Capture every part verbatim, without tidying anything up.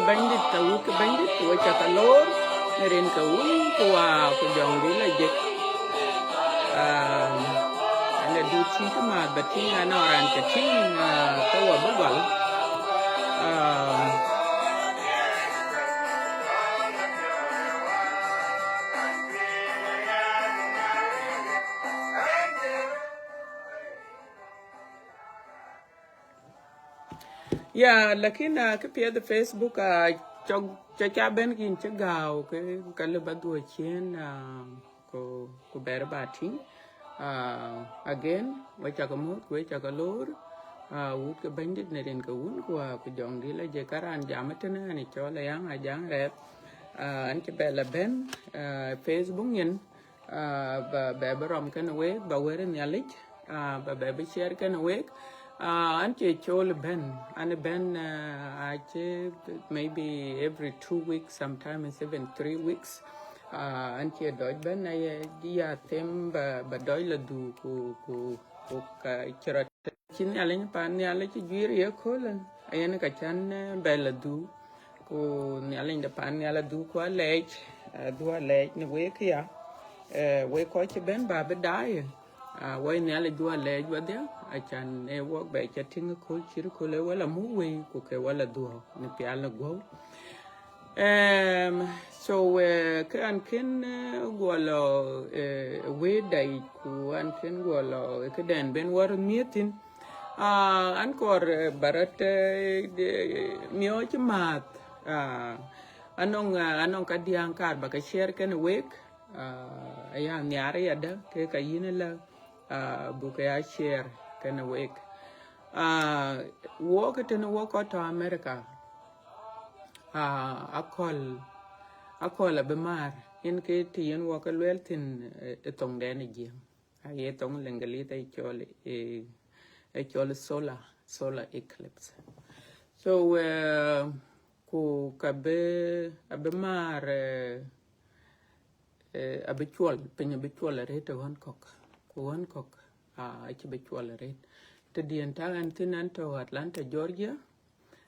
Bɛ̈nydït, awut ke Bɛ̈nydït, ku we cä ke loor në rin ke Wun ku Wä ku Jɔŋdït lɔ jek. Aa, an, adu tïŋ cï maath ba tïŋ, anɔŋ raan cä tïŋ, aa, ke wɔ bï gɔl. Aa, Ya, lakin, ah, kë piɛth Facebook, ah, cɔk, cɔk ca bɛ̈n kïn cï gääu, ke, ka lë ba dhuɔ̈k ciëën, ah, ku, ku bɛ̈ɛ̈r ba tïŋ. Ah, again, we cä ke muɔ̈th, ku we cä ke loor, ah, wut ke Bɛ̈nydït në rin ke Wun ku Wä ku Jɔŋdït lɔ jek. Ka raan jam ëtënë, an, cɔl Ayaŋ Ajaŋ Rɛɛth, ah, an cï bɛ lɔ bɛ̈n, ah, Facebook nyin, ah, ba, bɛ bï rɔm kenë week, ba wɛ̈t Nhialic, ah, ba bɛ bï share kenë week. Ah, an cie cɔl bɛ̈n, an bɛ̈n, ah, acï maybe every two weeks, sometimes even three weeks. Ah, an cie dɔc bɛ̈n, aye ya them ba, ba dɔc lɔ dhuk ku, ku, ku ka cï rɔt. Cï Nhialic pan nhial cï juiir ye köölë, ayen ka cän, eh, bɛ lɔ dhuk. Ku Nhialic de pan nhial adhuk ku alɛɛc, adhuk alɛɛc në week ya. Eh, wek kɔc cï bɛ̈n ba bï daai, ah, wɔ Nhialic dhuk alɛɛc wadhia, acan ë wɔk bɛ cä tïŋ ë kööl cït ë kööl ë wala muk wei ku ke wala dhuɔ̈k në pial në guɔ̈u. Em, so, eh, ke an kën, eh, guɔ lɔ, eh, wëëtda yic, ku an kën guɔ lɔ, eh, këdɛn ben wär miëth thïn. Ah, an kɔɔr, eh, ba rɔt, eh, de, miɔɔc maath. Ah, anɔŋ, ah, anɔŋ ka diäŋ kaar ba ke share kenë week. Ah, aya nhiaar yadë, ke ka yïn ëlä, ah, buk ya share kenë week. Ah, wɔk tënë wɔk kɔc tɔ̈ America. Ah, akɔ̈l, akɔ̈l abï maar, yen ke të yen wɔ ke lueel thïn, eh, ë thoŋdɛn ë Jiëŋ. Aye thoŋ Lëŋgëlith ë cɔl, eh, ë cɔl solar, solar eclipse. So, eh, ku ka bï, abï maar, eh, eh, abï cuɔl, piny abï cuɔl arëët ë ɣɔn kɔ̈k, ku ɣɔn kɔ̈k, ah, acï bï cuɔl arëët. Tëdiɛn tak an thïn an tɔ̈ Atlanta, Georgia,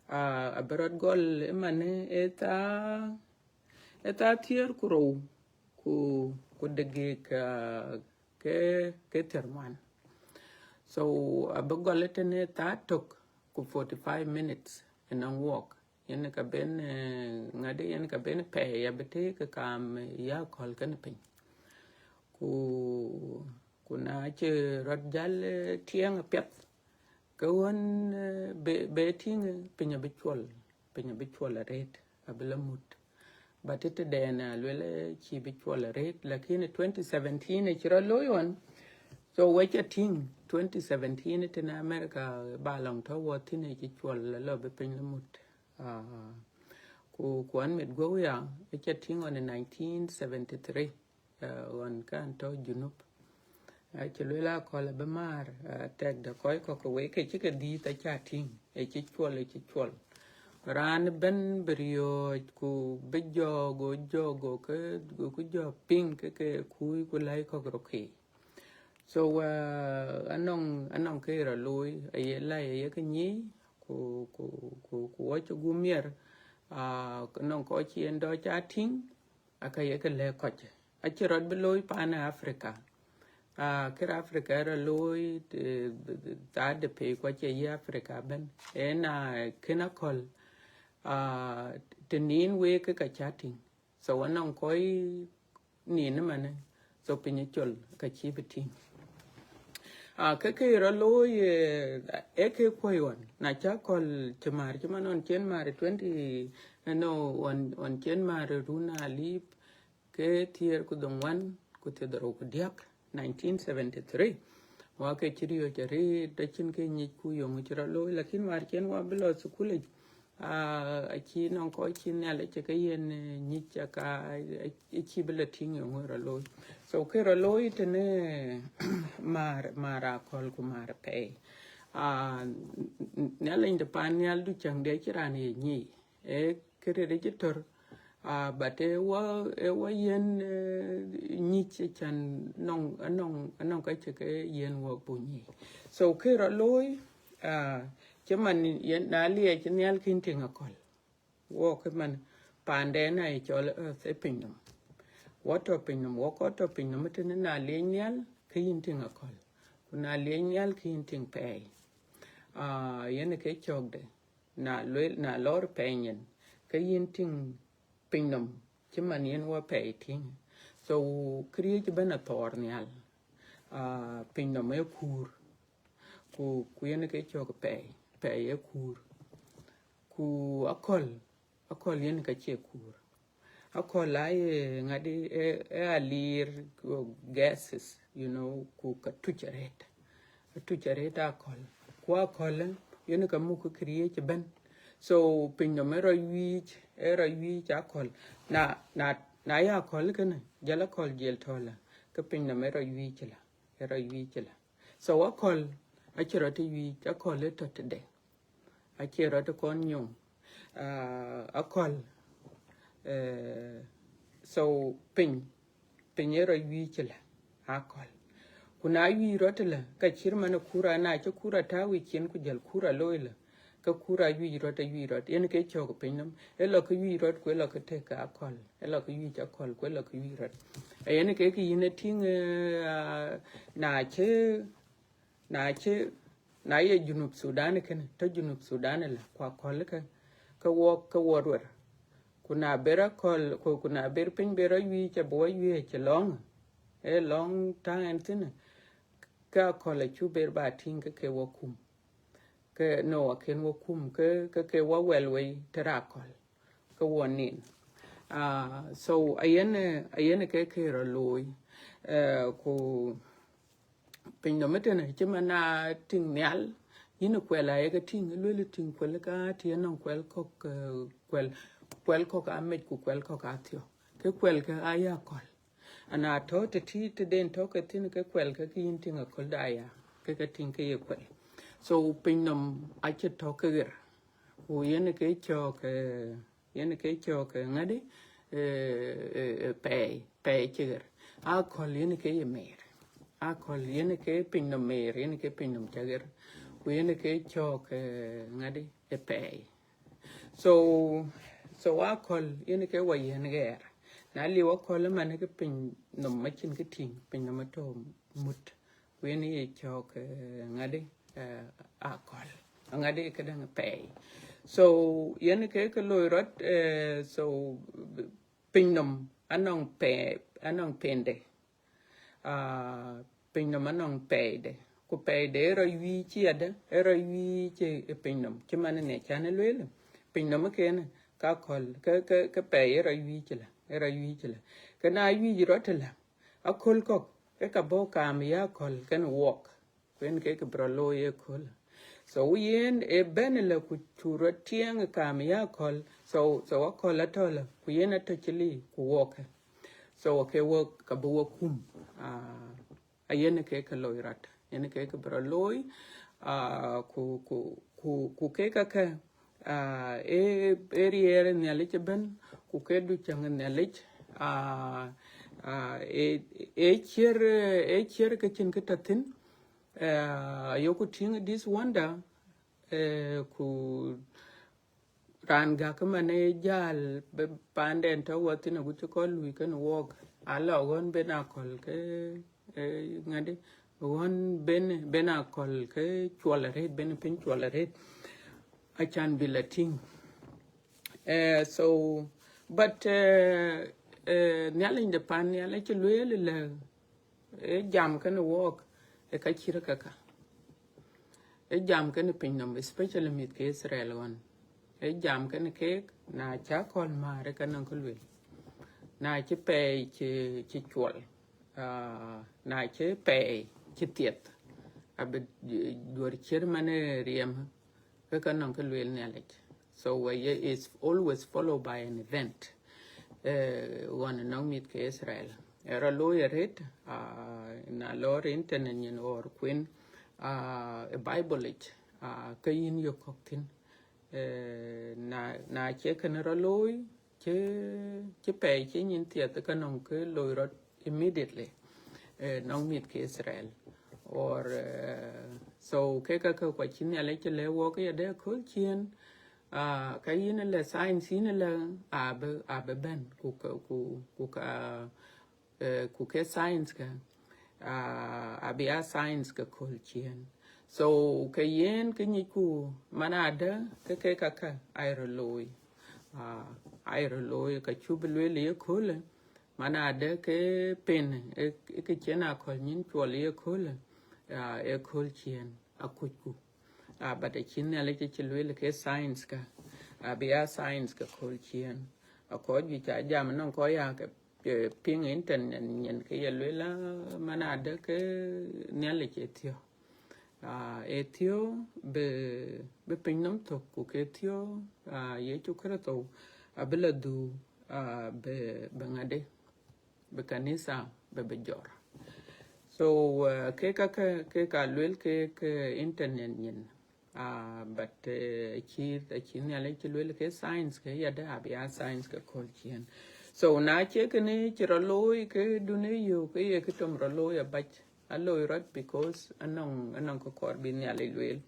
ah, abï rɔt gɔl ëmanë ë thaa, ë thaa thiëër ku rou, ku, ku degik, ah, ke, ke thiërŋuan. So, abï gɔl ëtënë thaa tök ku forty-five minutes ënɔŋ wɔk. Yen ka ben, eh, ŋadï, yen ka ben pɛɛi, abï tëëk kam, eh, ya akɔ̈l kenë piny. Ku, ku na cï rɔt jäl, eh, tiɛɛŋ apiɛth, ke ɣɔn, eh, be, be tïŋ, eh, piny abï cuɔl, piny abï cuɔl arëët, abï lɔ mut. But tëdɛn, ah, lueel, eh, cï bï cuɔl arëët, lakin twenty seventeen acï rɔt looi ɣɔn. So, we cä tïŋ twenty seventeen tënë America, ba lɔŋ tɔ̈ wɔ thïn acï cuɔl alɔ bï piny lɔ mut. Ah, ku, ku an mit guɔ̈u ya, acä tïŋ ɣɔn ë nineteen seventy-three, ah, ɣɔn kan tɔ̈ Junub. Acï lueel akɔ̈l abï maar, ah, tɛk de kɔc kɔ̈k ke wek ke cï ke dhiëth acä tïŋ, ë cï cuɔl, ë cï cuɔl. Raan ëbɛ̈n bï riɔ̈ɔ̈c, ku bï jɔɔk, go jɔɔk, go ke, go ku jɔ piŋ ke, ke kuc, ku läi kɔ̈k röt ke. So, uh, anɔŋ, anɔŋ ke rɔt looi, aye läi, aye ke nyic, ku, ku, ku, ku wɔ cï gup miɛr, ah, anɔŋ kɔc cï en dɔc a tïŋ, aka ye ke lɛ̈k kɔc. Acï rɔt bï looi paan ë Africa. Ah, kër Africa ë rɔt looi, eh, thaa de pei ku acie ye Africa ëbɛ̈n. Ëna kën akɔ̈l, ah, të nin week ke ka cä tïŋ. So, anɔŋ kɔc nin ëmanë, so piny ë col ka cï bï tïŋ. Ah, ke ke rɔt looi, eh, ee ke kuɔ̈i ɣɔn. Na cä akɔ̈l cï määr, cï man ɣɔn cï en määr twenty, no, ɣɔn, ɣɔn cï en määr run alip ke thiëër ku dhoŋuan ku thiërdhorou ku diäk, nineteen seventy-three. Wa ke cï riɔ̈ɔ̈c arëët, acïn ke nyic ku yöŋ cï rɔt looi, lakin määr cï en wa bï lɔ thukul yic, ah, acï nɔŋ kɔc cï Nhialic cï ke yen, eh, nyic, aka, eh, acï bï lɔ tïŋ yöŋ ë rɔt looi. So, ke rɔt looi tënë määr, määr akɔ̈l ku määr pɛɛi. Ah, n-, n-, Nhialic de paan nhial du cäŋ de acï raan ye nyic. Ee kërɛɛc cï tör, ah, but ee wɔ, ee wɔ yen, eh, nyic, can nɔŋ, anɔŋ, anɔŋ ka cï ke yen wɔ buk nyic. So, ke rɔt looi, ah, cï man yen na liɛc nhial kïn tïŋ akɔ̈l. Wɔ ke man, paanden aye cɔl earth, ë pinynhom. Wɔ tɔ̈ pinynhom, wɔ kɔc tɔ̈ pinynhom ëtënë, na liec nhial ke yïn tïŋ akɔ̈l, ku na liec nhial ke yïn tïŋ pɛɛi. Ah, yen ke cɔ̈kde, na lueel, na lɔɔr pɛɛi nyin, ke yïn tïŋ pinynhom cï man yen wɔ pɛɛi tïŋ. So këriëëc ëbɛ̈n athɔɔr nhial. Ah, pinynhom ee kuur, ku, ku yen ke cɔ̈k pɛɛi, pɛɛi ee kuur. Ku akɔ̈l, akɔ̈l yen ka cie kuur. Akɔ̈l aye ŋadï, ee, ee aliir, ku gases, you know, ku ka tuc arëët. Atuc arëët akɔ̈l. Ku akɔ̈l, yen ka muk këriëëc ëbɛ̈n. So pinynhom ee rɔt wic, ee rɔt wic akɔ̈l. Na, na, na ya akɔ̈l kënë, jɔl akɔ̈l jɔl tɔ̈ la, ke pinynhom ee rɔt wic la, ee rɔt wic la. So akɔ̈l acï rɔt wic, akɔ̈l ë tɔ̈ tëde. Acie rɔt kɔn nyuŋ. Ah, akɔ̈l, eh, so piny, piny ee rɔt wic la, akɔ̈l. Ku na wic rɔt la, ka cït man ë kura, na cï kura tääu ë cin ku jɔl kura looi la, ke kura wic rɔt, awic rɔt. Yen ke cɔ̈k pinynhom, ë lɔ ke wic rɔt, ku ë lɔ ke tëk ke akɔ̈l, ë lɔ ke wic akɔ̈l, ku ë lɔ ke wic rɔt. Ayen ke kë yïn e tïŋ, eh, ah, na cï, na cï, na ye Junub Sudan kënë, tɔ̈ Junub Sudan la, ku akɔ̈l ke, ke wɔ, ke wɔ ruer. Ku na ber akɔ̈l, ku, ku na ber piny ber awic, abï wɔ wic cï lɔŋ, ee lɔŋ taŋ ɛn thïn, ke akɔ̈l acuk ber ba tïŋ ke ke wɔ kum. Ke no, akën wɔ kum, ke, ke, ke wɔ wɛl wei tëde akɔ̈l, ke wɔ nin. Ah, so ayen, eh, ayen ke ke rɔt looi. Eh, ku pinynhom ëtënë, cï man na tïŋ nhial, yïn kuɛl aye ke tïŋ, lueel tïŋ kuɛl ka tï anɔŋ kuɛl kɔ̈k, eh, kuɛl, kuɛl kɔ̈k amec ku kuɛl kɔ̈k athiɔ̈k. Ke kuɛl ke aya akɔ̈l. Ana tɔ̈ të tï, të den tɔ̈ ke thïn, ke kuɛl ke kë yïn tïŋ akɔ̈l da ya, ke ke tïŋ ke ye kuɛl. So pinynhom acï tɔ̈ ke ɣer. Ku yen ke cɔ̈k, eh, yen ke cɔ̈k, eh, ŋadï, eh, eh, eh, pɛɛi, pɛɛi cï ɣer. Akɔ̈l yen ke ye meer. Akɔ̈l yen ke pinynhom meer, yen ke pinynhom cä ɣer. Ku yen ke cɔ̈k, eh, ŋadï, eh, pɛɛi. So, so akɔ̈l yen ke wɔ yen ɣɛɛr. Na liu akɔ̈l man ke pinynhom acïn kë tïŋ, pinynhom atɔ̈ mut. Ku yen ye cɔ̈k, eh, ŋadï, eh, akɔ̈l. Ŋadï këdäŋ pɛɛi. So, yen ke ke loi rɔt, eh, so, pinynhom anɔŋ pɛ-, anɔŋ pɛɛide. Ah, pinynhom anɔŋ pɛɛide. Ku pɛɛide ë rɔt wic cï adë, ë rɔt wic ë pinynhom. Cï man ënë can ë lueel, pinynhom ë kënë, ka akɔ̈l, ke, ke, ke pɛɛi ë rɔt wic la, ë rɔt wic la. Ke na wic rɔt la, aköl kɔ̈k, ke ka bɔ̈ kaam ya akɔ̈l kenë wɔk. Ku yen ke kë bï rɔt looi ëköl. So yen ë bɛ̈n ëlë ku cuk rɔt tiɛɛŋ ë kaam ya akɔ̈l. So, so akɔ̈l atɔ̈ lë, ku yen atɔ̈ cï lii ku wɔk. So ke wɔ ka bï wɔ kum. Ah, ayen ke kë loi rɔt. Yen ke kë bï rɔt looi. Ah, ku, ku, ku, ku ke ka kë, ah, ë, ë riɛɛr ë Nhialic ëbɛ̈n, ku ke ducäŋ ë Nhialic. Ah, ah, ë, ë ciër, ë ciër ke cïn kë tɔ̈ thïn. Eh, ayoku tïŋ this wonder, eh, ku raan gäk man ë jäl bë paanden tɔ̈ wɔ thïn agut cï kɔc lui kenë wɔk, alɔ ɣɔn ben akɔ̈l ke, eh, ŋadï, ɣɔn ben, ben akɔ̈l ke cuɔl arëët, ben piny cuɔl arëët. Acan bï la tïŋ. Eh, so, but, eh, eh, Nhialic de pan nhial acï lueel lë, ë jam kenë wɔk, ë ka cït käkä. Ë jam kenë pinynhom, especially mïth ke Israel ɣɔn. Ë jam kenë keek, na cï akɔ̈l määr, ë ka nɔŋ kë lueel. Na cï pɛɛi cï, cï cuɔl, ah, na cï pɛɛi cï thiɛth, abï, eh, duɔ̈r ciër man ë riɛm, ke ka nɔŋ kë lueel Nhialic. So, uh, ye is always followed by an event. Eh, ɣɔn nɔŋ mïth ke Israel. Ë rɔt looi arëët, ah, na lɔɔr internet nyin or kuën, ah, ë Bible yic, ah, ke yïn yök kɔ̈k thïn. Eh, na, na cie kënë rɔt looi, cï, cï pɛɛi cï nyin thiɛth, ka nɔŋ kë loi rɔt immediately, eh, nɔŋ mïth ke Israel. Or, eh, so ke ka, ke kua cï Nhialic cï lɛ̈k wɔk ya de aköl ciëën, Ah, ka yïn la science yïn la, abï, abï bɛ̈n, ku ka, ku, ku ka, eh, ku ke science ka, ah, abï a science ke kööl ciëën. So, ke yen ke nyicku man adë ke ke ka ka ai röt looi. Ah, ai röt looi ka cuk bï lueel ye köölë, man adë ke pen, e, e ke cïn aköl nyin cuɔl ye köölë, ah, e kööl ciëën, akucku. Ah, but acï Nhialic acï lueel ke science ka, abï a science ke kööl ciëën. Akɔc juëc ca jam nɔŋ kɔc ya ke, eh, piŋ internet nyin ke ye lueel, ah, man adë ke Nhialic e thiɔ̈k. Ah, e thiɔ̈k bï, bï piny nɔm thök, ku ke thiɔ̈k, ah, Yecu Kritho abï la dhuk, ah, bï, bï ŋadë, bï kanitha bï, bï jɔr. So, uh, ke ka, ke, ke ka luel ke, ke internet nyin. Uh, but, uh, acï, acï Nhialic cï luel ke science ke yadë abï a science ke kööl ciëën. So, na cie kënë cï rɔt looi ke dunë yök ke ye kë tom rɔt looi abac. A looi rɔt because anɔŋ, anɔŋ kë kɔɔr bï Nhialic lueel.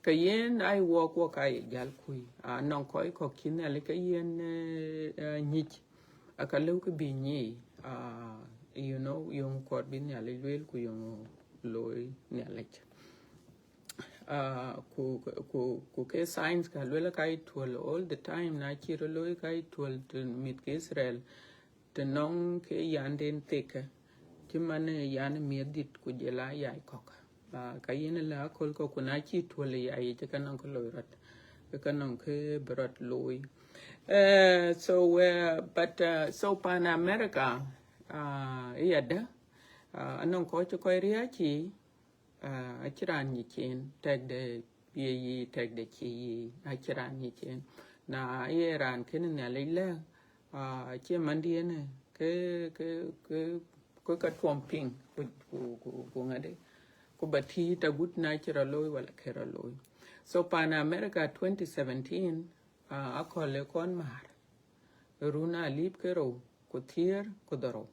Ke yen ai wɔk, wɔk ka ye jäl kui. Anɔŋ kɔc kɔ̈k cï Nhialic ke yen, eh, eh, nyic. Aka lëu kë bï nyic, ah, you know, yöŋ kɔɔr bï Nhialic lueel ku yöŋ looi Nhialic. Ah, ku, ku, ku ke science ka luel ka ye tuɔl all the time, na cï rɔt looi ka ye tuɔl të mïth ke Israel, të nɔŋ ke yanden thekë, cï man, eh, yan miëth dït ku jɔl a yai kɔ̈k. Ah, ka yen la aköl kɔ̈k, ku na cï tuɔl ya yic, ka nɔŋ kë looi rɔt, ka nɔŋ kë bï rɔt looi. Eh, so, eh, but, eh, so pan America, ah, yadë, ah, anɔŋ kɔc cï kɔc riääc, ah, acï raan nyic en, tɛ̈k de ye yic, tɛ̈k de cï yic, acï raan nyic en. Na ye raan kënë Nhialic lɛ̈k, ah, acie mandiɛn, ke, ke, ke, ke ka tuɔm piŋ, ku, ku, ku, ku ŋadë, ku ba tïït agut na cï rɔt looi wala kë rɔt looi. So pan America twenty seventeen, ah, akɔ̈l ë kɔn määr, run alip ke rou, ku thiëër, ku dhorou.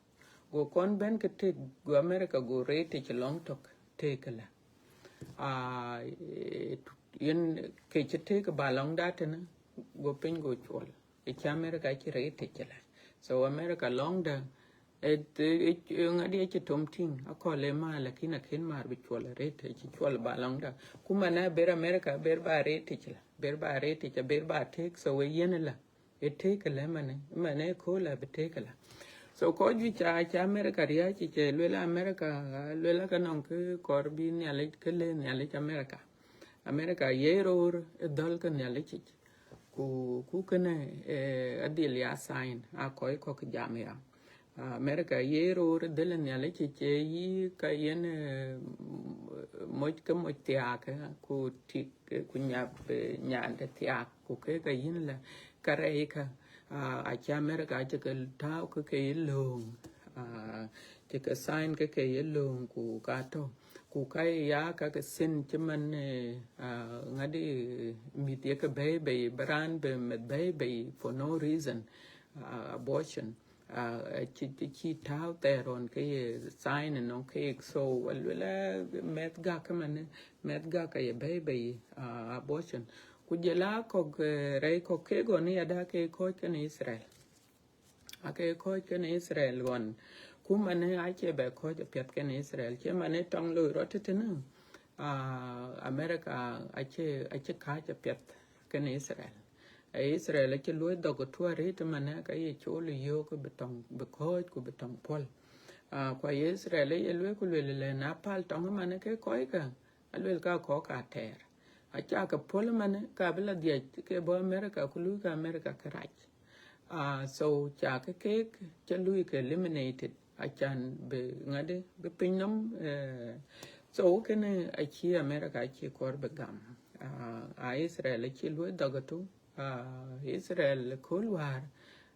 Go kɔn bɛ̈n ke tëk, go America go rate cï lɔŋ tök tëk këlä. Ah, eh, yen ke cï tëk ba lɔŋda tënë, go piny go cuɔl. Ë cï America cï rate cï lä. So America lɔŋda, eh, eh, eh, ŋadï acï tom tïŋ, akɔ̈l ë määr, lakin akën määr bï cuɔl rate, acï cuɔl ba lɔŋda. Ku man aber America, aber ba rate cï lä, aber ba rate cï, aber ba tëk, so we yen lä. Ë tëk lä manë, manë kööl abï tëk lä. So kɔc juëc ca, ca America riääc, cï luel America, luel ka nɔŋ kë kɔɔr bï Nhialic, kë le Nhialic America. America ye roor ë dhɔ̈l ke Nhialic yic. Ku, ku kënë, eh, adhil ya sign, a kɔc kɔ̈k jam ya. Ah, America ye roor ë dhil Nhialic yic, ë yï ka yen, eh, moc ke moc thiaak, eh, ku tik, eh, ku nyap, eh, nyande thiaak, ku ke ka yïn lä ka rɛɛc ka, ah, acï America acï ke tääu ke ke ye lööŋ, ah, cï ke sign ke ke ye lööŋ, ku ka tɔ̈. Ku ka ya ka ke sin cï man, eh, ah, ŋadï mïth ye ke bɛ̈ɛ̈i bei, bï raan bï meth bɛ̈ɛ̈i bei for no reason, ah, abortion. Ah, cï, cï, cï tääu thɛɛr ɣɔn ke ye sign ënɔŋ keek. So, aluel, eh, meth gak ëmënë, meth gak aye bɛ̈ɛ̈i bei, ah, abortion. Ku jɔl a kɔ̈k, eh, rɛɛc kɔ̈k keek ɣɔn yadë ke kɔ̈ɔ̈c kenë Israel. Ake kɔ̈ɔ̈c kenë Israel ɣɔn. Ku manë acie bɛ kɔ̈ɔ̈c apiɛth kenë Israel. Cï manë tɔŋ loi rɔt tëtënë, ah, America acie, acie kääc apiɛth kenë Israel. Ee Israel acï luɔi dhɔk ë tuɔɔr rëët ëmënë, ka ye cool ë yöök bï tɔŋ, bï kɔ̈ɔ̈c ku bï tɔŋ puɔ̈l. Ah, ku aye Israel ye lueel ku lueel lɛ, na päl tɔŋ ëmënë ke kɔckë, aluel ka kɔ̈k ka tɛɛr. Aca ke puɔ̈l ëmënë, ka bï la dhiac ke bɔ̈ America, ku luui ke America kërac. Ah, so ca ke keek, ca luui ke eliminated, acan bï ŋadï, bï piny nɔm, eh, so kënë acï America acï kɔɔr bï gam. Ah, a Israel acï luɔi dhɔk ëtök, ah, Israel kööl wäär,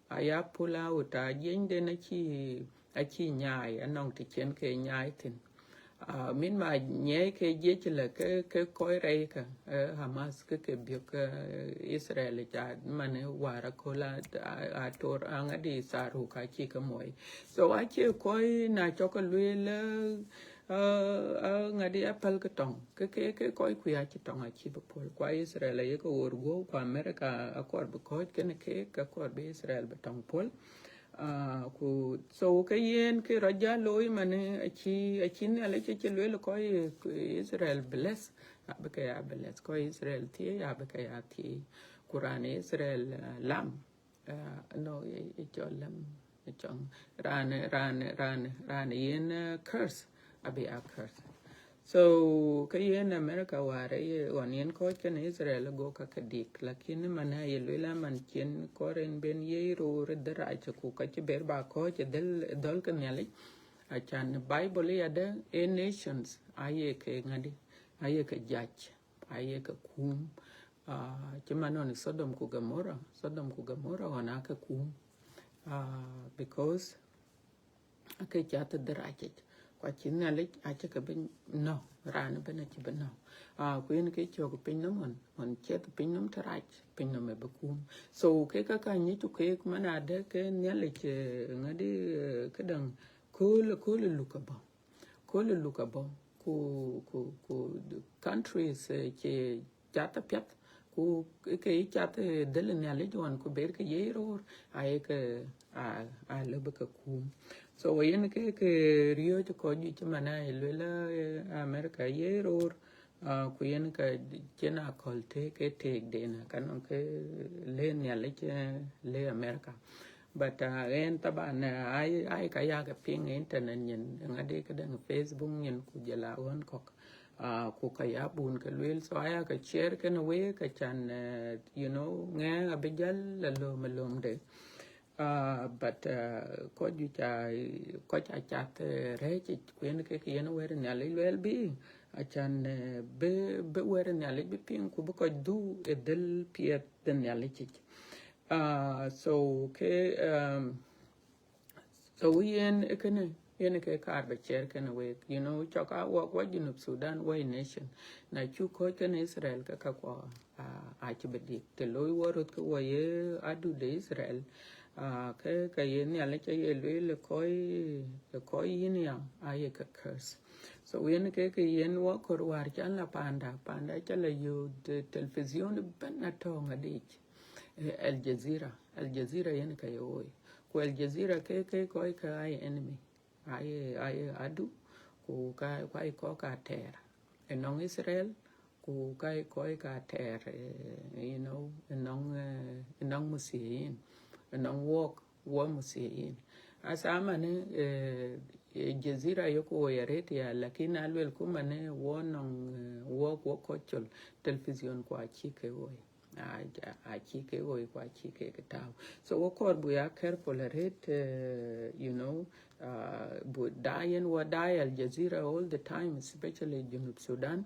aya pull out, a jiënyden acï, acï nyaai, anɔŋ të cïn ke nyaai thïn. Ah, min ma nyiɛɛi ke jiëc lë ke, ke kɔc rɛɛc kä, eh, Hamas ke ke biök, eh, Israel ca manë wäär aköl a, a, a tor aŋadï tharuk acï ke muɔi. So acie kɔc na cɔk ke lueel, eh, Aa, aa, ŋadi apäl ke tɔŋ. Ke, ke, ke kɔc kuc acï tɔŋ acï bï puɔ̈l. Kua Israel aye ke ɣoor guɔ̈u, kua America akɔɔr bï kɔ̈ɔ̈c kenë keek, ke kɔɔr bï Israel bï tɔŋ puɔ̈l. Aa, ku so ke yen ke rɔt ja looi manë, acï, acï Nhialic acï lueel kɔc Israel bless, abï ke ya bless. Kɔc Israel thiëëc, abï ke ya thiëëc. Ku raan Israel, ah, lam, ah, no, e, e cɔl lam, e cɔŋ. Raan, raan, raan, raan yen, ah, curse, abï a curse. So ke yen America wäär ye ɣɔn yen kɔc kenë Israel go ka ke dik, lakini man aye lueel aman cien kɔɔr en ben ye roor dhël rac, ku ka cï ber ba kɔ̈ɔ̈c ë dhël, dhɔl ke Nhialic. Acan Bible ya de, e nations aye ke ŋadi, aye ke judge, aye ke kum. Ah, cï man ɣɔn Sodom ku Gomorrah, Sodom ku Gomorrah ɣɔn ake kum. Ah, because ake cath dhël rac yic. Ku acï Nhialic acï ke bï nɔ̈k, raan ëbën acï bï nɔ̈k. Ah, ku yen ke cök piny nɔm ɣɔn, ɣɔn ciɛth piny nɔm të rac, piny nɔm ë bï kum. So ke ka ka nyic ku keek man adë ke Nhialic, eh, ŋadi, eh, këdäŋ, kööl, kööl luk abɔ̈. Kööl luk abɔ̈. Ku, ku, ku countries, eh, cï cath apiɛth, ku ke ye cath, eh, dhël Nhialic ɣɔn ku ber ke ye roor, aye ke, a, a lëu bï ke kum. So yen ke, ke riɔ̈ɔ̈c kɔc juëc cï man aye lueel, eh, America ye roor, ah, ku yen ka cïn akɔ̈l tëk ke tëkden, ka nɔŋ ke le Nhialic, eh, le America. But, ah, ɣɛn taban, eh, ai, ai ka ya ke piŋ internet nyin, ŋadi këdäŋ Facebook nyin ku jɔl a ɣɔn kɔ̈k. Ah, ku ka ya bun ke lueel, so aya ke share kenë week, acan, eh, you know, ŋɛk abï jäl la lööm, lööm de. Ah, but, ah, kɔc juëc a, kɔc a cath, eh, rɛ̈ɛ̈c yic, ku yen kek yen wɛ̈t Nhialic lueel bï, acan, eh, bï, bï wɛ̈t Nhialic bï piŋ, ku bï kɔc dhuk ë dhël piɛth de Nhialic yic. Ah, so ke, um, so yen ë kënë, yen ë ke kaar ba share kenë week. You know, cɔk a wɔ, wɔ Junub Sudan, wɔ nation. Na cuk kɔ̈ɔ̈c kenë Israel, ke ka kuɔ, ah, acï bï dik. Të looi wɔ röt ke wɔ ye adu de Israel, ah, ke, ke ye Nhialic aye lueel ë kɔc, ë kɔc yïn ya, aye ke curse. So yen ke, ke yen wɔ kɔɔr wäär can la panda, panda ca la yök de television ëbën atɔ̈ ŋadic. Eh, Al Jazeera, Al Jazeera yen ka ye woi. Ku Al Jazeera ke, ke kɔc ke aye enemy. Aye, aye adu, ku ka, ku aye kɔc ka tɛɛr. Ënɔŋ Israel, ku ka ye kɔc ka tɛɛr, eh, you know, ënɔŋ, eh, ënɔŋ Masihiyin, ënɔŋ wɔk, wɔ Masihiyin. Asa man, eh, eh, Jazeera yok woi arëët ya, lakin aluel ku man, eh, wɔ nɔŋ, eh, wɔk, wɔ kɔc col, television ku acï ke woi. A, a, acï ke woi ku acï ke ke tääu. So wɔ kɔɔr buk ya careful arëët, eh, you know, uh, bu daai yen wɔ daai Al Jazeera all the time, especially Junub Sudan.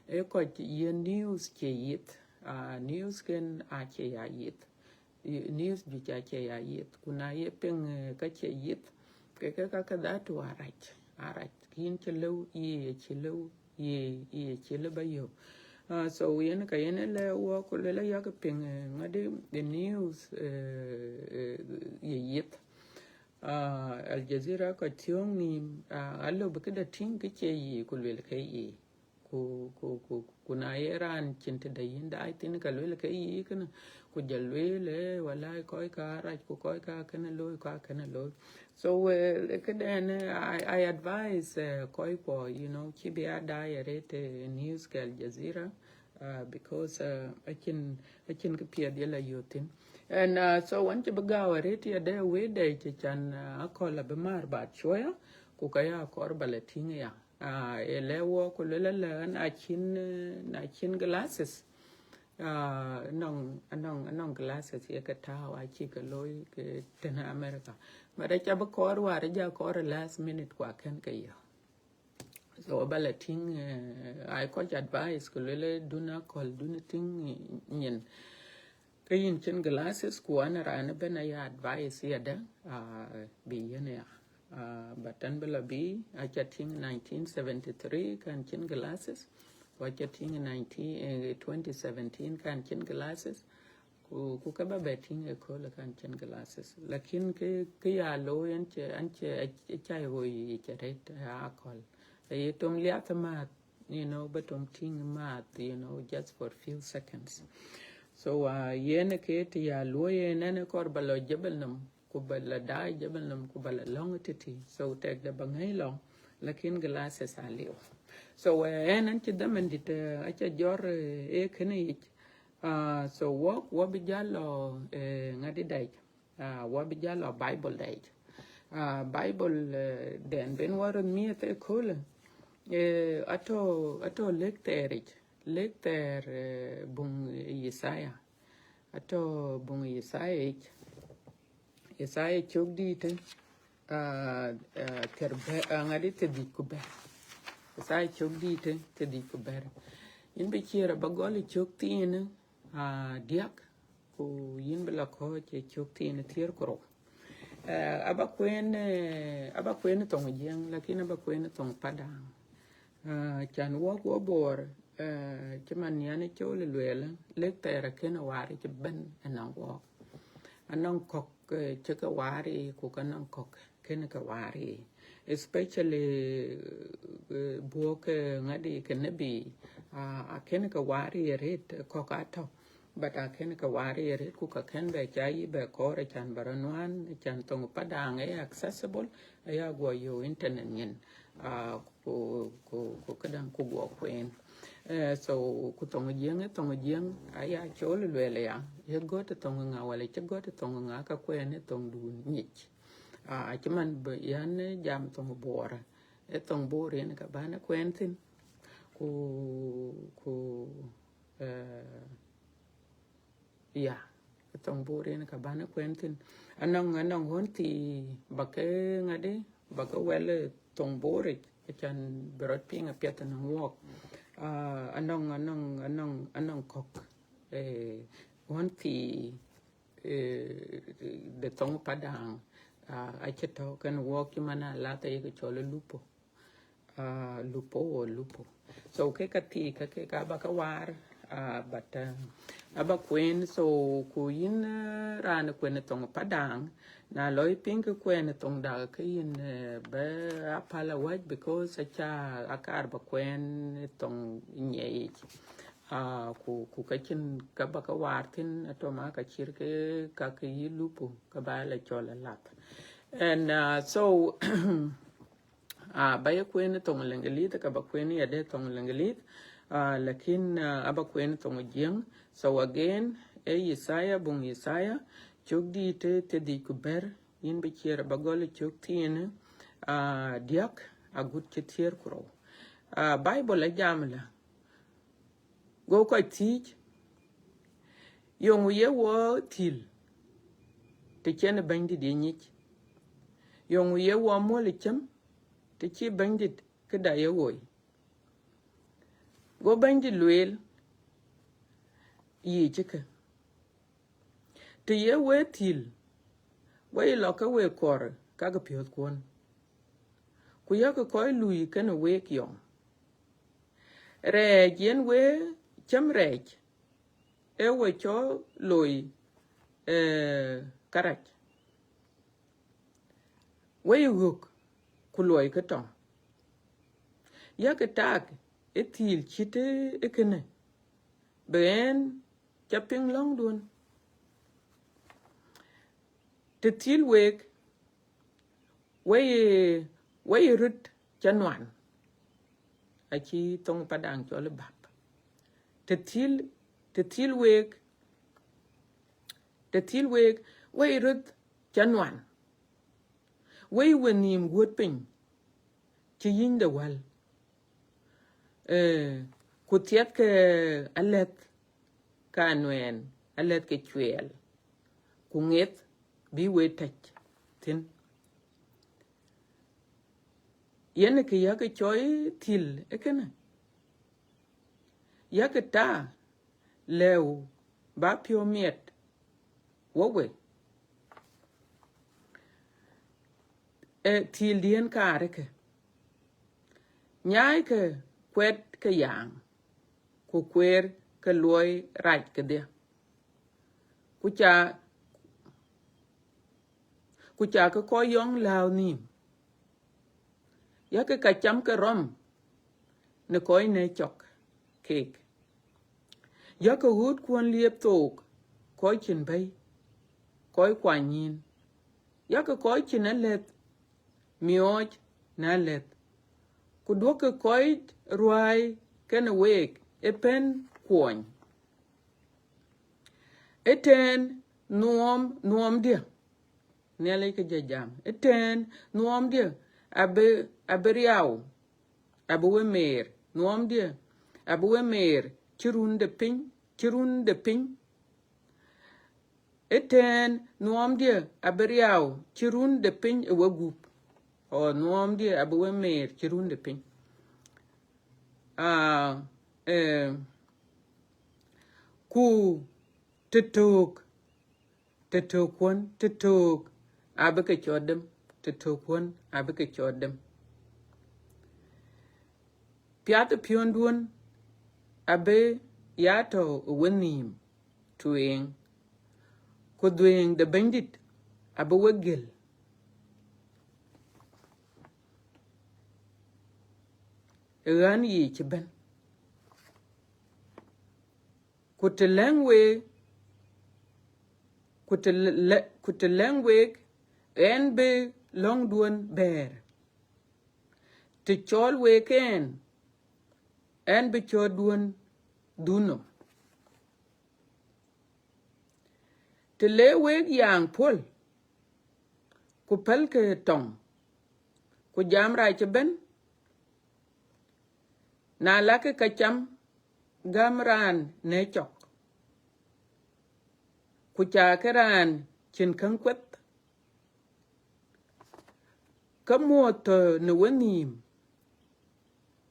Ë kɔc ye news cie yith, uh, news ken acie ya yith. Y-, news juëc acie ya yith. Ku na ye piŋ, eh, ka cie yith, ke ke ka ke dhatu arac, arac. Kin cï lëu, ye cï lëu, ye, ye cï lëu ba yök. Ah, so yen ka yen ë lɛ wɔ ku luel ayak piŋ, eh, ŋadi the news, eh, eh, ye yith. Ah, Al Jazeera ka thiöŋ nïm, ah, alëu bï këde tïŋ kë cie ye ku luel ke ye. Ku, ku, ku, ku na ye raan cïn tëde yïn daai thïn ka luel ke ye kënë, ku jɔl luel, eh, walai kɔc ka arac ku kɔc ka kënë looi, ka kënë looi. So, eh, këdɛn, eh, I, I advise, eh, kɔc kuɔ, you know, cï bï a daai arëët, eh, news ke Al Jazeera, uh, because, uh, acïn, acïn kë piɛth ye la yök thïn. And, uh, so wan cï bï gäu arëët ya de wëëde cï can, uh, akɔ̈l abï määr baat cuɔya, ku ka ya kɔɔr ba la tïŋ ya. Uh, ë lɛ wɔ ku luel alɛ na cïn, uh, na cïn glasses. Ah, anɔŋ, anɔŋ, anɔŋ glasses ye ke tääu, acï ke looi ke tënë America. But aca bï kɔɔr wäär, aja kɔɔr last minute ku akën ke yök. So ba la tïŋ, eh, ai kɔc advice ku luel dun akɔ̈l, dun tïŋ nyin. Ke yïn cïn glasses ku an raan ëbën aya advice yadë, ah, bï yen ya. Ah, but an bï la bï, aca tïŋ nineteen seventy-three kan cïn glasses. Ku aca tïŋ nineteen, eh, twenty seventeen kan cïn glasses. Ku, ku ka ba bɛ tïŋ ëkööl kan cïn glasses. Lakin kë, kë ya looi an cï, an cï, acai ɣoi yic arëët, akɔ̈l. Ye tom liath math, you know, ba tom ting math, you know, just for few seconds. So, uh, yen ke ti ya luo yen ene kor ba lo jebel nam, ku ba la da jebel nam, ku ba la long titi. So, tek da ba ngai long, lakin glasses a liu. So, uh, en an ci daman dit, uh, acha jor, uh, e kene ich. Uh, so, wo, wo bi jalo, uh, ngadi dai. Ah, wa bi jalo Bible dai. Ah, Bible, eh, den ben wa rot mieth e kole. Eh, ato, ato lek thɛɛr ic. Lek thɛɛr, eh, bung Yesaya. Ato bung Yesaya ic. Yesaya cök dïïtë, ah, ah, thiɛr bɛ-, ah, ŋadi thiɛr dhic ku bɛ̈r. Yesaya cök dïïtë thiɛr dhic ku bɛ̈r. Yin bi ciɛɛr aba gɔl cök thiinë, ah, diäk, ku yin bi la kɔc e cök thiinë thiɛr ku rou. Eh, aba kuen, eh, aba kuen thoŋ Jiëŋ, lakin aba kuen thoŋ Padaŋ. Ah, can wɔk wɔ Bor, eh, cï man yan col lueel, lek thɛɛr akën waar cï bɛ̈n ënɔŋ wɔk. Anɔŋ kɔ̈k, eh, cï ke waar, ku ka nɔŋ kɔ̈k kën ke waar, especially, eh, buɔk, eh, ŋadi ke nebi, ah, akën ke waar arët, kɔ̈k atɔ̈, but akën ke waar arët, ku ka kën bɛ ca yï bɛ kɔɔr, can ba rɔ nuan, can thoŋ Padaŋ e accessible, aya guɔ yo internet nyin. Ah, ku, ku, ku këdäŋ ku guɔ kuen. Eh, so, ku thoŋ Jiëŋ, thoŋ Jiëŋ, aya col lueel ya, ye gɔt thoŋ ŋa, wala cï gɔt thoŋ ŋa, ka kuen thoŋ dun nyic. Ah, cï man bï yan jam thoŋ Bor, e thoŋ Bor yen ka ban kuen thïn. Ku, ku, eh, ya, thoŋ Bor yen ka ban kuen thïn. Anɔŋ, anɔŋ ɣön thii ba ke ŋadi, ba ke wɛl thoŋ Bor ic, acan bï rɔt piŋ apiɛth anɔŋ wɔk. Ah, anɔŋ, anɔŋ, anɔŋ, anɔŋ kɔ̈k, eh, ɣön thii, eh, de thoŋ Padaŋ, ah, acï tɔ̈ kën wɔk cï man alath aye ke cɔl Lupo. Ah, Lupo or Lupo. So, ke ka thii, ka ke ka ba ka waar, ah, but, ah, aba kuen, so, ku yin, eh, raan kuen thoŋ Padaŋ, na loi piŋ ke kuen thoŋ da ke yin, eh, ba apal awäc, because aca akar ba kuen thoŋ nyic. Ah, ku, ku ka cïn ka ba ka waar thïn, atoma ka cïr ke ka ke yï Lupo, ka ba la cɔl alath. And, ah, so, ah, ba ye kuen thoŋ Lëŋgëlith, ka ba kuen ya de thoŋ Lëŋgëlith, ah, lakin, ah, aba kuen thoŋ Jiëŋ. So again, e Yesaya, bung Yesaya, cök dïïtë thiɛr dhic ku bɛ̈r, yin bi ciɛɛr aba gɔl cök thiinë, ah, diäk, agut cï thiɛr ku rou. Ah, Bible ajam la, go kɔc thiic, yöŋ ye wɔ thil, të cïn Bɛ̈nydït ye nyic? Yöŋ ye wɔ muɔl cem, të cï Bɛ̈nydït këda ye ɣoi? Go Bɛ̈nydït lueel, yic ke. Të ye we thil, we lɔ ke we kɔɔr ka ke piɔ̈thkuɔn, ku yak kɔc lui kën week yɔŋ. Rɛɛc yen we cem rɛɛc, e we cɔ loi, eh, karac. We ɣök ku luɔi ke tɔŋ. Yak taak e thil cït e kënë, bï en ca piŋ lɔ̈ŋduɔn. Të thil week, we ye, we ye röt ca nuan, acï thoŋ Padaŋ cɔl bap. Të thil, të thil week, të thil week, we ye röt ca nuan. We ye we nhïïm guöt piny, cï yïnyde wäl. Eh, ku thiɛthkë alɛ̈th ka nuɛɛn, alɛ̈th ke cuɛɛl, ku ŋeth bï we tɛ̈c thïn. Yen kë yak cɔi thil e kënë. Yak ta lëu ba piɔ̈u miɛt wɔ we. E thildiɛ̈n kaarë ke. Nyaaikë kuɛt ke yaaŋ, ku kueer ke luɔi rac kedhie. Ku ca, ku ca ke kɔc yɔŋ lääu nhïïm. Yak ka cam ke rɔm në kɔc në cɔk keek. Yakë ɣöötkuɔn liep thook, kɔc cïn bɛ̈i, kɔc kuany nyïn. Yakë kɔc cïn alɛ̈th, miɔɔc në alɛ̈th. Ku duɔ̈kkë kɔc ruääi kenë week ë pɛ̈n kuɔny. Ëtɛ̈ɛ̈n, nuɔɔm, nuɔɔmdiɛ̈, Nhialic ke jɔ jam. Ëtɛ̈ɛ̈n, nuɔɔmdiɛ̈ abï, abï riau, abï we meer. Nuɔɔmdiɛ̈ abï we meer cï run de piny, cï run de piny. Ëtɛ̈ɛ̈n, nuɔɔmdiɛ̈ abï riau cï run de piny ë we gup. Ɣɔn nuɔɔmdiɛ̈ abï we meer cï run de piny. Aa, ee, ku tëtök, tëtök kuɔ̈n, tëtök abï ke cɔɔt dem, tëtök kuɔ̈n abï ke cɔɔt dem. Piath ë piɔ̈nduɔ̈n abï ya tɔ̈ ë wenhïïm tueŋ, ku dhuëëŋ de Bɛ̈nydït abï we gël. Ë ɣän yiic ëbɛ̈n. Ku të lɛ̈ŋ week, ku të lɛ-, ku të lɛ̈ŋ week, ɣɛn bï lɔ̈ŋduɔ̈n bɛ̈ɛ̈r. Të cɔɔl week ɣɛn, ɣɛn bï cɔɔtduɔ̈n dhuk nɔm. Të le week yaaŋ puɔ̈l, ku pälkë tɔŋ, ku jam rac ëbɛ̈n, na lakë ka cam gäm raan në cɔk, ku ca ke raan cïn käŋ kueth, ke muɔ̈th tɔ̈ në wenhïïm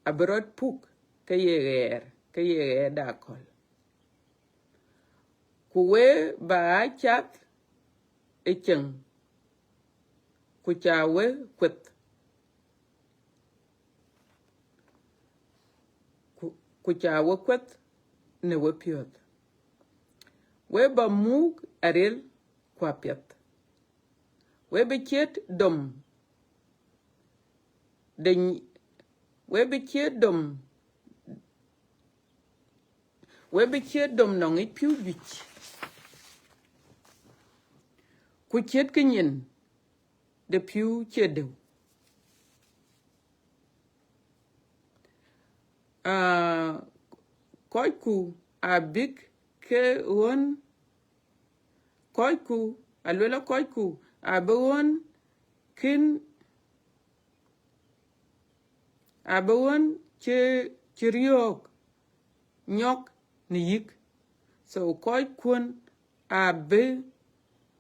abï rɔt puk ke ye ɣɛɛr, ke ye ɣɛɛr de aköl. Ku we bä aa cath ë cieŋ, ku ca we kueth, ku, ku ca we kueth në wepiɔ̈ɔ̈th. We bä muk aril ku apiɛth. We bï ciët dom de ny-, we bï ciët dom, we bï ciët dom nɔŋ yic pïu juëc, ku ciët kë nyin de pïu cie dëu. Aa, kɔcku abïk ke ɣön, kɔcku, aluelë kɔcku abï ɣön kën, abï ɣön cï, cï riöök nyɔk në yïk. So kɔckuɔ̈n abï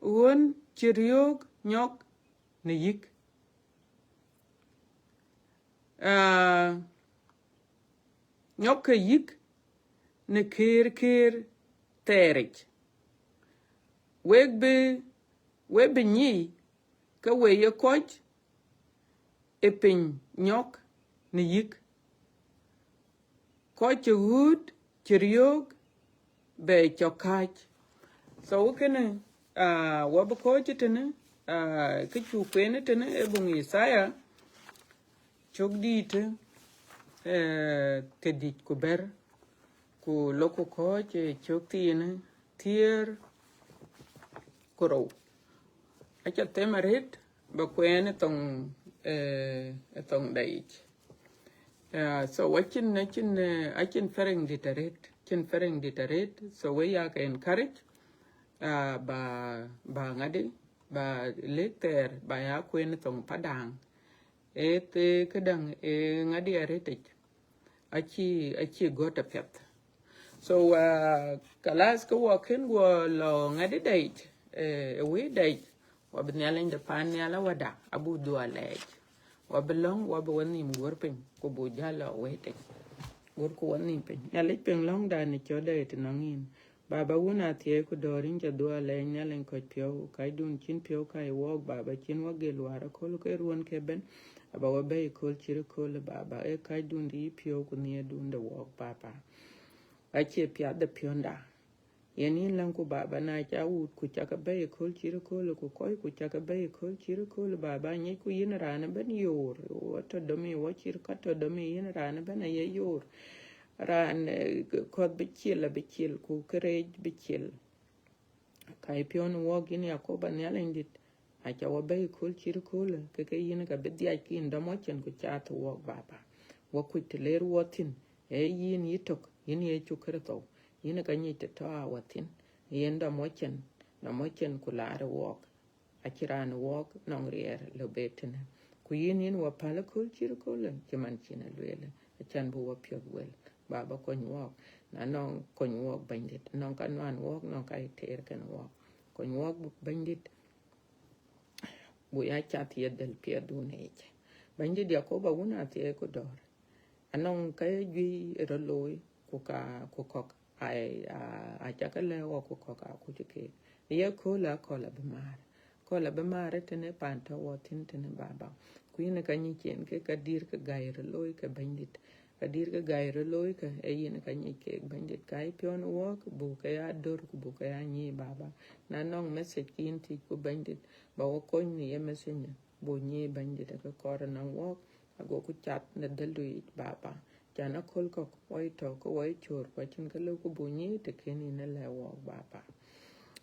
ɣön cï riöök nyɔk në yïk. Aa, nyɔk ke yïk në kër kër thɛɛric. Wek bï, wek bï nyic ke we ye kɔc ë piny nyɔk në yïk. Kɔc cï ɣööt cï riöök bɛ cɔk kääc. So kënë, aa, wɔ bï kɔ̈ɔ̈c ë tënë, aa, kë cuk kueen ë tënë ë buŋ Yithaya, cök dïïtë, ee, thiërdhïc ku bɛ̈t, ku lok ku kɔ̈ɔ̈c ë cök thiinë thiëër ku rou. Aca them arëët, ba kueen ë thoŋ, ee, ë thoŋda yic. Aa, so acïn, acïn, ee, acïn fereŋ dït arëët, cïn fereŋ dït arëët. So we yak encourage, aa, ba, ba ŋadï, ba lëk thɛɛr, ba ya kueen ë thoŋ Padaŋ. Ee, the-, këdäŋ, ee, ŋadï arëëtic. Acï, acï gɔ̈t apiɛth. So, aa, kalas, ke wɔ kën guɔ lɔ ŋadï dɛɛc, ee, ë wëi dɛɛc, wɔ bï Nhialic de paan nhial Awäda abuk dhuɔl lɛɛc. Wɔ bï lɔ̈ŋ, wɔ bï wenhïïm guɔ̈r piny, ku buk jäl lɔ wëi dɛɛc. Guɔ̈rku wenhïïm piny. Nhialic piŋ lɔ̈ŋda në cɔ̈ɔ̈tda ë tënɔŋ yïn. Baba, Wun, Athiɛɛi ku Dɔ̈ɔ̈r, yïn ca dhuɔl lɛɛc, Nhialic kɔc piɔ̈u, kacdun cïn piɔ̈u ka ye wɔɔk, Baba, cïn wɔ gël wäär aköl ke ruɔ̈n ke bɛ̈n, aba wɔ bɛ̈i ëköl cït ëköl, Baba, ee kacdun de yï piɔ̈u ku nhiëërdun de wɔɔk, Baba. Acie piath de piɔ̈nda. Yen yïn läŋku Baba, na ca wut ku ca ke bɛ̈i ëkööl cït ëkööl, ku kɔc ku ca ke bɛ̈i ëkööl cït ëkööl, Baba, nyic ku yïn raan ëbën yoor, wɔ tɔ domi, wɔ cït ka tɔ domi, yïn raan ëbën aye yoor. Raan, eh, kɔ̈th bï cil, abï cil, ku këreec bï cil. Ka yï piɔ̈n wɔɔk yïn Yakoba Nhialic dït, aca wɔ bɛ̈i ëkööl cït ëkööl, ke ke yïn ka bï dhiac ke yïn dɔm wɔ cin ku cath wɔɔk Baba. Wɔ kuc të leer wɔ thïn, ee yïn yï tök, yïn Yecu Kërtho, yïn ka nyic të tɔ a wɔ thïn, yen dɔm wɔ cin, dɔm wɔ cin ku laar wɔɔk. Acï raan wɔɔk nɔŋ riɛɛr lɔ bɛ tënë. Ku yïn, yïn wɔ päl ëkööl cït ëkööl, cï man cïn a lueel, acan bï wɔ piɔ̈th wel. Baba, kony wɔɔk, na nɔŋ kony wɔɔk Bɛ̈nydït, nɔŋ ka nuan wɔɔk, nɔŋ ka ye teer kën wɔɔk. Kony wɔɔk Bɛ̈nydït, buk ya cath ye dhël piɛthdun yic. Bɛ̈nydït Yakoba, wun athiɛɛi ku dɔ̈ɔ̈r. Anɔŋ ka ye juëc ë rɔt looi, ku ka, ku kɔ̈k, ai, a, aca ke lɛ̈k ɣɔ̈k, ku kɔ̈k akuc keek. Ye kööl akɔ̈l abï määr. Akɔ̈l abï määr tënë paan tɔ̈ wɔ thïn tënë Baba. Ku yïn ka nyic yen ke ka dïïr ke gäi rɔt looi ke Bɛ̈nydït. Ka dïïr ke gäi rɔt looi ke, ee yïn ka nyic keek Bɛ̈nydït. Ka yï piɔ̈n wɔɔk, buk ke ya dör, ku buk ke ya nyic Baba. Na nɔŋ message ke yïn thiëc ku Bɛ̈nydït, ba wɔ kony në ye message nya. Buk nyic Bɛ̈nydït ke kɔɔr nɔŋ wɔɔk, agoku cath në dhëldu yic Baba. Can aköl kɔ̈k wɔ ye tɔ̈ ke wɔ ye cöör, ku acïn kë lëu ku buk nyic të kën yïn ë lɛ̈k wɔɔk Baba.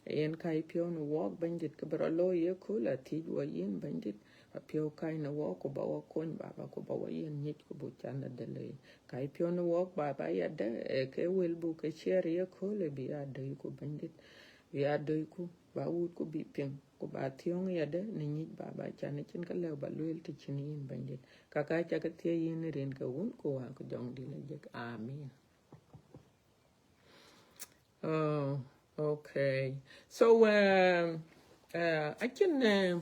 Yen ka yï piɔ̈n wɔɔk Bɛ̈nydït, ke bï rɔt looi ye kööl athiëc wɔ yïn Bɛ̈nydït, apiɔ̈u kac në wɔɔk, ku ba wɔ kony Baba, ku ba wɔ yen nyic, ku buk cath në dhëldu yic. Ka yï piɔ̈n wɔɔk Baba yadë, ee ke wël buk ke ciɛɛr ye kööl, ee bï ya döiku Bɛ̈nydït, bï ya döiku, ba wutku bï piŋ, ku ba thiɔ̈ŋ yadë në nyic Baba, can acïn kë lëu ba lueel të cïn yïn Bɛ̈nydït. Kaka ca ke thiëëc yïn rin ke Wun ku Wät ku Jɔŋdït Lajik. Amin. Oh, okay. So, um, uh, acïn, uh,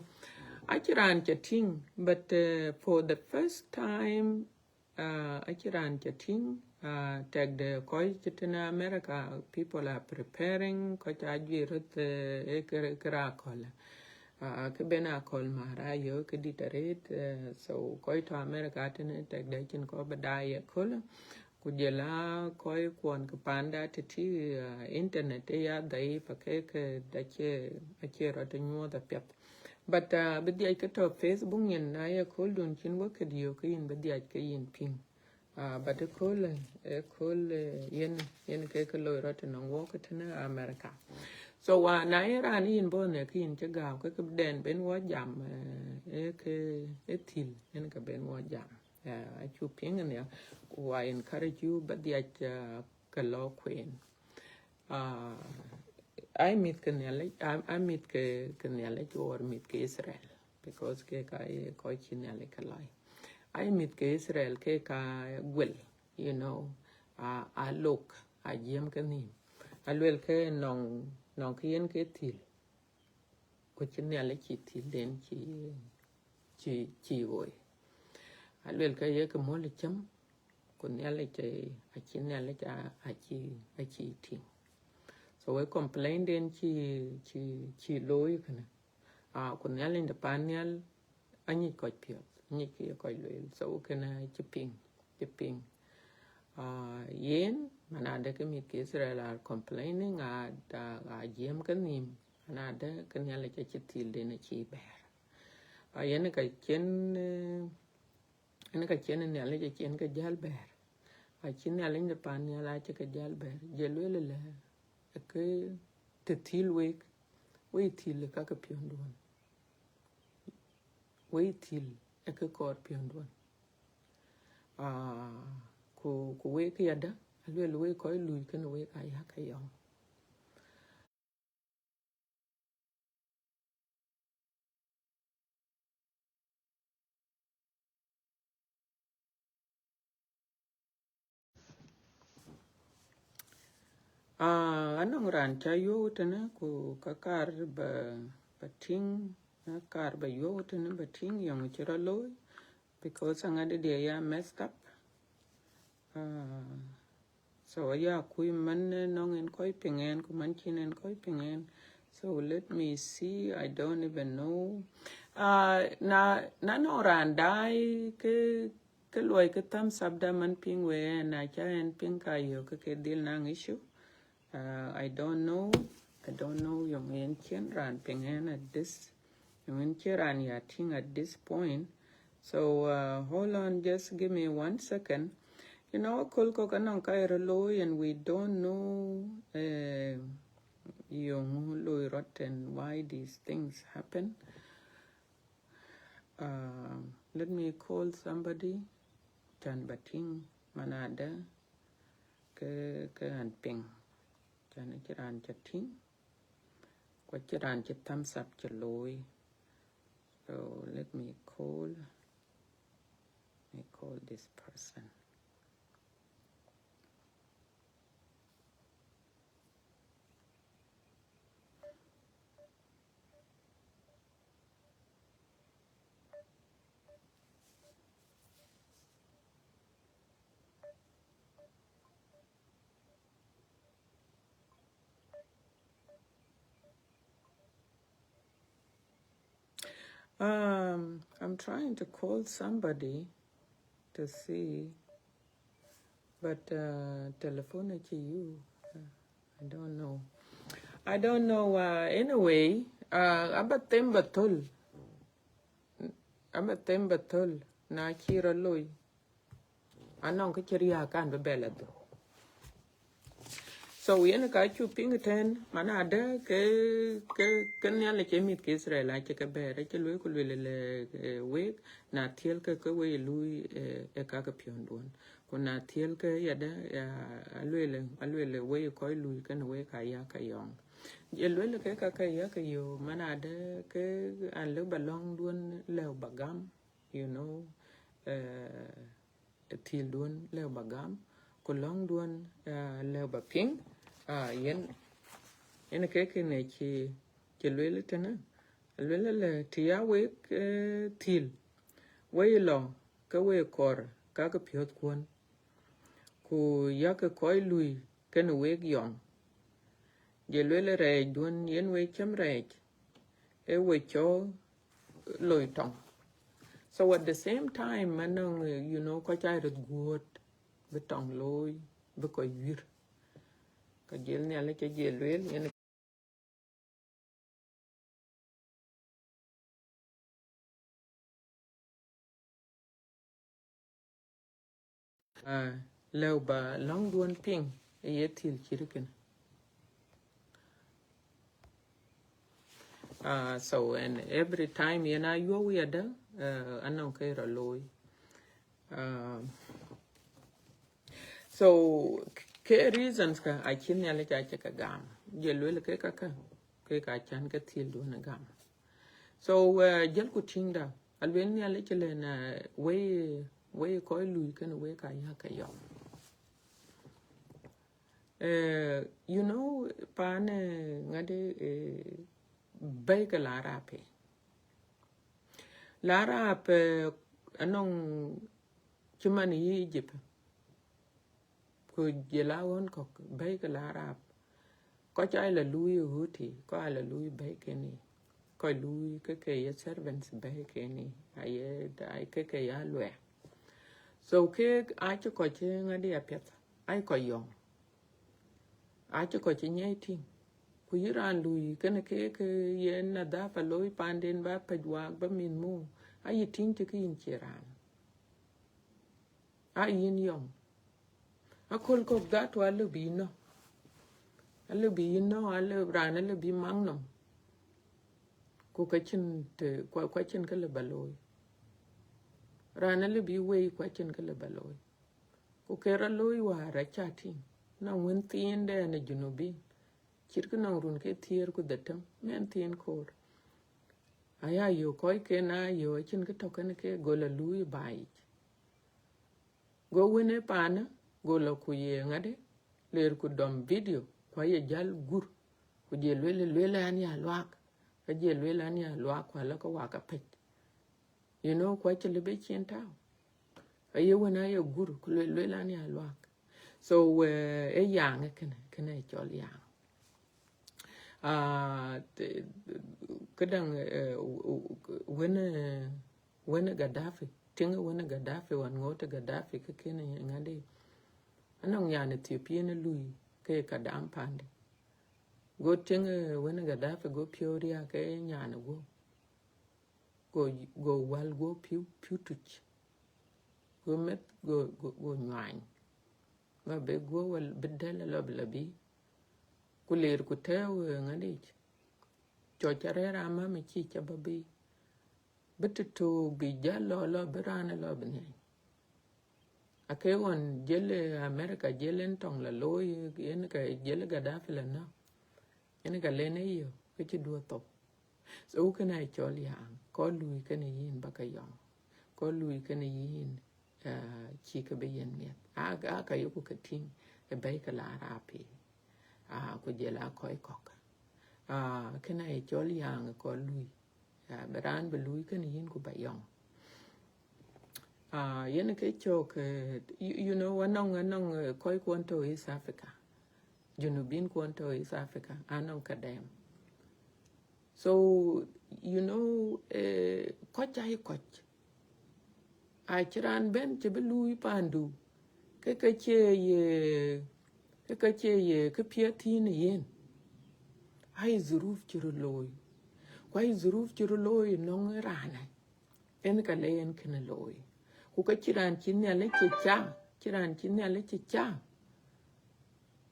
acïn raan ca tïŋ, but, uh, for the first time, uh, acïn raan ca tïŋ, uh, tɛ̈dë kɔc cï tënë America, people are preparing, kɔc aa juëc röt, uh, ë kë, kë raan akɔ̈l. Uh, kë ben akɔ̈l määr ayök këdït arëët, uh, so kɔc tɔ̈ America tënë tɛ̈dë acïn kɔc bï daai ye köölë. Ku jɔl a kɔc kuɔn ke panda tëtï, uh, internet ë ya dhaif, ke ke acie, acie rɔt nyuɔɔth apiɛth. But, uh, bï dhiac ke tɔ̈ Facebook nyin, na ye kööldun cïn wek ke diö ke yïn bï dhiac ke yïn piŋ. Uh, but ë kööl, ë kööl, uh, yen, yen ke ke loi rɔt nɔŋ wɔk tënë America. So, uh, na ye raan yïn bɔ̈ në ke yïn cï gääu ke ke dɛn ben wɔ jam, uh, ë ke ë thil yen ke ben wɔ jam. Uh, acuk piŋ nhial, ku I encourage you ba dhiac, uh, ke lɔ kueen. Uh, ai mïth ke Nhialic, ai, ai mïth ke, ke Nhialic or mïth ke Israel, because ke ka ye kɔc cï Nhialic ke lɔi. Ai mïth ke Israel ke ka guel, you know, a, a lok, a jiɛm ke nhïïm. A luel ke nɔŋ, nɔŋ ke yen ke thil. Ku cï Nhialic cï thilden cï, cï, cï ɣoi. Aluel ke ye ke mɔ̈l cäm, ku Nhialic, eh, acï Nhialic a, acï, acï tïŋ. So we complain den cï, cï, cï looi kënë. Ah, ku Nhialic de pan nhial, anyic kɔc piɔ̈th, anyic kë ye kɔc lueel. So kënë cï piŋ, cï piŋ. Ah, yen, man adë ke mïth ke Israel are complaining, a, a, a jiɛm ke nhïïm, man adë ke Nhialic acï thilden acï bɛ̈ɛ̈r. Ah, yen ka cïn, eh, yen ka cïn Nhialic acïn ke jäl bɛ̈ɛ̈r. Acï Nhialic de pan nhial acï ke jäl bɛ̈ɛ̈r. Je lueel ëlë, ë ke të thil wek, wek thil ka ke piɔ̈nduɔ̈n. Wek thil ë ke kɔɔr piɔ̈nduɔ̈n. Ah, ku, ku wek yadë, aluel wek kɔc luui kënë wek aa yak ke yɔŋ. Ah, anɔŋ raan ca yuɔ̈u tënë, ku ka kar ba, ba tïŋ, ka kar ba yuɔ̈u tënë ba tïŋ yɔŋ cï rɔt looi, because aŋadï diɛ ya messed up. Ah, so ya kuc man, eh, nɔŋ en kɔc piŋ en, ku man cïn en kɔc piŋ en. So let me see, I don't even know. Ah, na, na nɔŋ raan daai ke, ke luɔi ke thumbs up da man piŋ we en, na ca en piŋ ka yök ke ke dhil naŋ issue. Uh, I don't know. I don't know. Yong yen cien ran ping en at this. Yong yen cien ran ya ting at this point. So uh, hold on, just give me one second. You know, kol ko kanong kairo loy, and we don't know uh, yong loy rot and why these things happen. Uh, let me call somebody. Can bating manada ke ke an ping. Can kiran chatting. Kwa kiran chat thumbs up chaloi. So let me call. Let me call this person. Um, I'm trying to call somebody to see, but uh, telephone to you. Uh, I don't know. I don't know. Uh, anyway, uh, aba them bathol. Aba them bathol. Na kiro loy. Anong ke chiri akan be bela do. So yen ka chu ping ten, mana ada ke ke ke nyale che mit ke Israel a che ke ber che lwe ku lwe le eh, wek na thiel ke ke we lui eh, e ka ke pion duon. Ku na thiel ke ya da ya alwele alwele we ko lui ke ne we ka ya ka yong. Ye lwe le ke ka ka ya ka yo mana ada ke an le ba long duon le ba gam, you know. Eh, thil duon le ba gam, ku long duon eh, le ba ping, ah, yen yen ke ke ne chi chi lwel tene. Lwel le ti ya wek eh, thil. We lo ke we kor ka ke piot kuon. Ku ya ke koi lui ken wek yong. Je lwel rɛɛc duon yen we cem rɛɛc. E we cho loi tong. So at the same time, manong, eh, you know, ko chai rut guot, bi tong loi, bi ko wir. Ka jel ni ale ke jel lwel, yen Ah, lëu ba lɔ̈ŋ duɔ̈n piŋ ë ye thil cït kënë. Ah, so and every time yen a yuɔ̈u yadë, uh, anɔŋ ke rɔ looi. Ah, so ke reasons ka acï Nhialic acï ke gam. Je luel ke ka ke, ke ka can ke thil duɔ̈n gam. So uh, jël ku tïŋda, aluel Nhialic lë na wei wei kɔc lui kënë wek aya ke yɔm. Eh, you know, pan eh, ŋade eh, bɛ̈i ke la rape. La rape eh, anɔŋ cï man yï Egypt. Ku jël a ɣɔn kɔ̈k bɛ̈i ke la rape. Kɔc aa la luui ë ɣööti, kɔc aa la luui bɛ̈i keni. Kɔc luui ke ke ye servants bɛ̈i keni, aye dai ke ke ya luɛɛr. So kek acï kɔc cï ŋadi apiɛth, ai kɔc yɔŋ. Acï kɔc cï nyiɛi tïŋ. Ku yï raan luui kënë ke ke ye nadhafa looi panden ba pɛc waak ba mïth muk, aye tïŋ cï ke yïn cie raan. A yïn yɔŋ. Aköl kɔ̈k dhatu alëu bï yïn nɔ̈k. Alëu bï yïn nɔ̈k, alëu raan alëu bï maŋ nɔm. Ku ka cïn të, ku, ku acïn kë lëu ba looi. Raan alëu bï wei ku acïn kë lëu ba looi. Ku ke rɔ looi wäär aca tïŋ. Nɔŋ wën thiin dɛn ë Junubin. Cït kë nɔŋ run ke thiëër ku dhetem, mɛn thiin koor. Aya yök kɔc ken a yök acïn kë tɔ̈ kënë ke gol a luui baai yic. Go wën ë paanë, go lɔ ku ye ŋade, ler ku dɔm video, ku aye jäl gur, ku je lueel, lueel an ya luaak, ka je lueel an ya luaak, ku alɔ ke wak apec. You know, ku acï lëu bï cin tääu. Aye wën aye gur, ku lueel, lueel an ya luaak. So, eh, ë yaaŋ ë kënë, kënë ë cɔl yaaŋ. Ah, këdäŋ, eh, wën, eh, wën Gaddafi, tiŋ wën Gaddafi, wan ŋoot Gaddafi, ke kën ŋadi. Anɔŋ yan Ethiopia në lui, ke ka dam pande. Go tiŋ, eh, wën Gaddafi go piɔ̈u riääk ke nyan ë guɔ̈p. Go, go wal guɔ̈p piu, piu tuc. Go meth, go, go, go nyuany. Ba be guɔ̈p wal bï dɛl alɔ bï la bï. Ku ler ku tɛ̈ɛ̈u, eh, ŋadic. Cɔc arɛ̈ɛ̈r amam ë cï ca ba bï. Bï tëtök bï jäl lɔ, lɔ bï raan lɔ bï nhiany. Ake ɣɔn jël, eh, America jël en tɔŋ la looi, yen ka jël Gaddafi la nɔ̈k. Yen ka len e yo, ke cï duɔ thou. So kënë acɔl yäŋ, kɔc lui kënë yïn ba ke yɔŋ. Kɔc lui kënë yïn, ah, cï ke bï yen miɛth. A, a ka yoku ke tïŋ, ë bɛ̈i ke la rap piny. Ah, ku jël a kɔc kɔ̈k. Ah, kënë acɔl yäŋ kɔc lui. Ah, bï raan bï lui kënë yïn ku ba yɔŋ. Ah, yen ke cök, eh, you, you know, anɔŋ, anɔŋ, eh, kɔc kuɔn tɔ̈ East Africa. Junubin kuɔn tɔ̈ East Africa, anɔŋ ka dɛm. So, you know, eh, kɔc ai kɔc. Acï raan bɛ̈n cï bï luui pandu. Ke ke cie ye, ke ke cie ye, ke piɛth thïn yen. Ai zuruf cï röt looi. Ku ai zuruf cï röt looi nɔŋ raanë. En ka le en kënë looi. Ku ka cï raan cï Nhialic cï cam, cï raan cï Nhialic cï cam.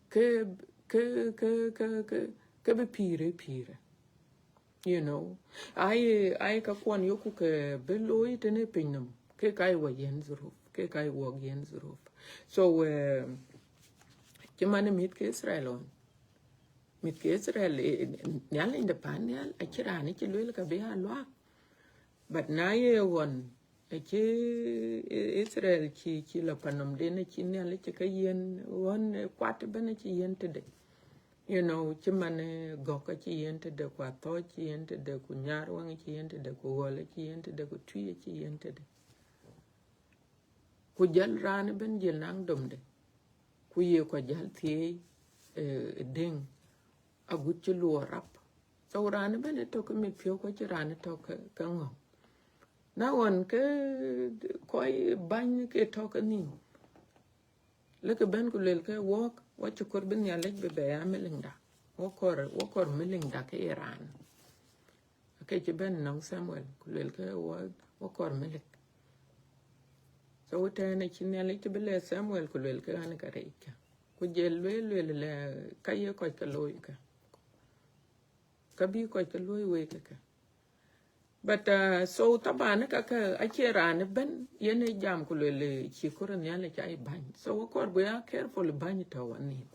Ke, ke, ke, ke, ke, ke bï pïïrë, pïïrë. You know, ai, ai ka kuɔn yoku ke bï looi tënë piny nɔm, ke ka ye wɔ yen zuruf, ke ka ye wɔ yen zuruf. So, eh, cï man mïth ke Israel ɣɔn, mïth ke Israel, eh, Nhialic de pan nhial, acï raan cï lueel ka bï a luak. But na ye ɣɔn, acï Israel cï, cï la pan nɔm den, acï Nhialic cï ke yen ɣɔn, eh, kuat ëbɛ̈n acï yen tëde. You know, cï man, eh, gɔ̈k acï yen tëde, ku athɔ̈ɔ̈c cï yen tëde, ku nyarweŋ cï yen tëde, ku ɣɔl acï yen tëde, ku tui acï yen tëde. Ku jäl raan ëbɛ̈n jäl naŋ domde. Ku ye kɔc jäl thieei, eh, deŋ agut cï luɔɔr rap. So raan ëbɛ̈n ë tɔ̈ ke mit piɔ̈u, ku acï raan ë tɔ̈ ke, ke ŋɔ̈ŋ. Na ɣɔn ke kɔc bäny ke tɔ̈ ke nhïïm. Lëkë bɛ̈n ku luelkë, wɔk, wɔ cï kɔɔr bï Nhialic bï bɛ ya melikda. Wɔ kɔɔr, wɔ kɔɔr melikda ke ye raan. Ake cï bɛ̈n nɔŋ Samuel, ku luelkë, wɔ, wɔ kɔɔr melik. So tɛ̈ɛ̈n acï Nhialic cï bï lɛ̈k Samuel, ku luelkë, ɣɛn ka reec kë. Ku jël lueel, lueel lɛ, ka ye kɔc ke looi kë. Ka bï kɔc ke looi wei ke kë. But, uh, so taban ka, ka acie raan ëbɛ̈n yen ë jam ku lueel, eh, cï kɔɔr Nhialic cï bäny. So wɔ kɔɔr bï ya careful bäny tɔ̈ wɔ nhïïm.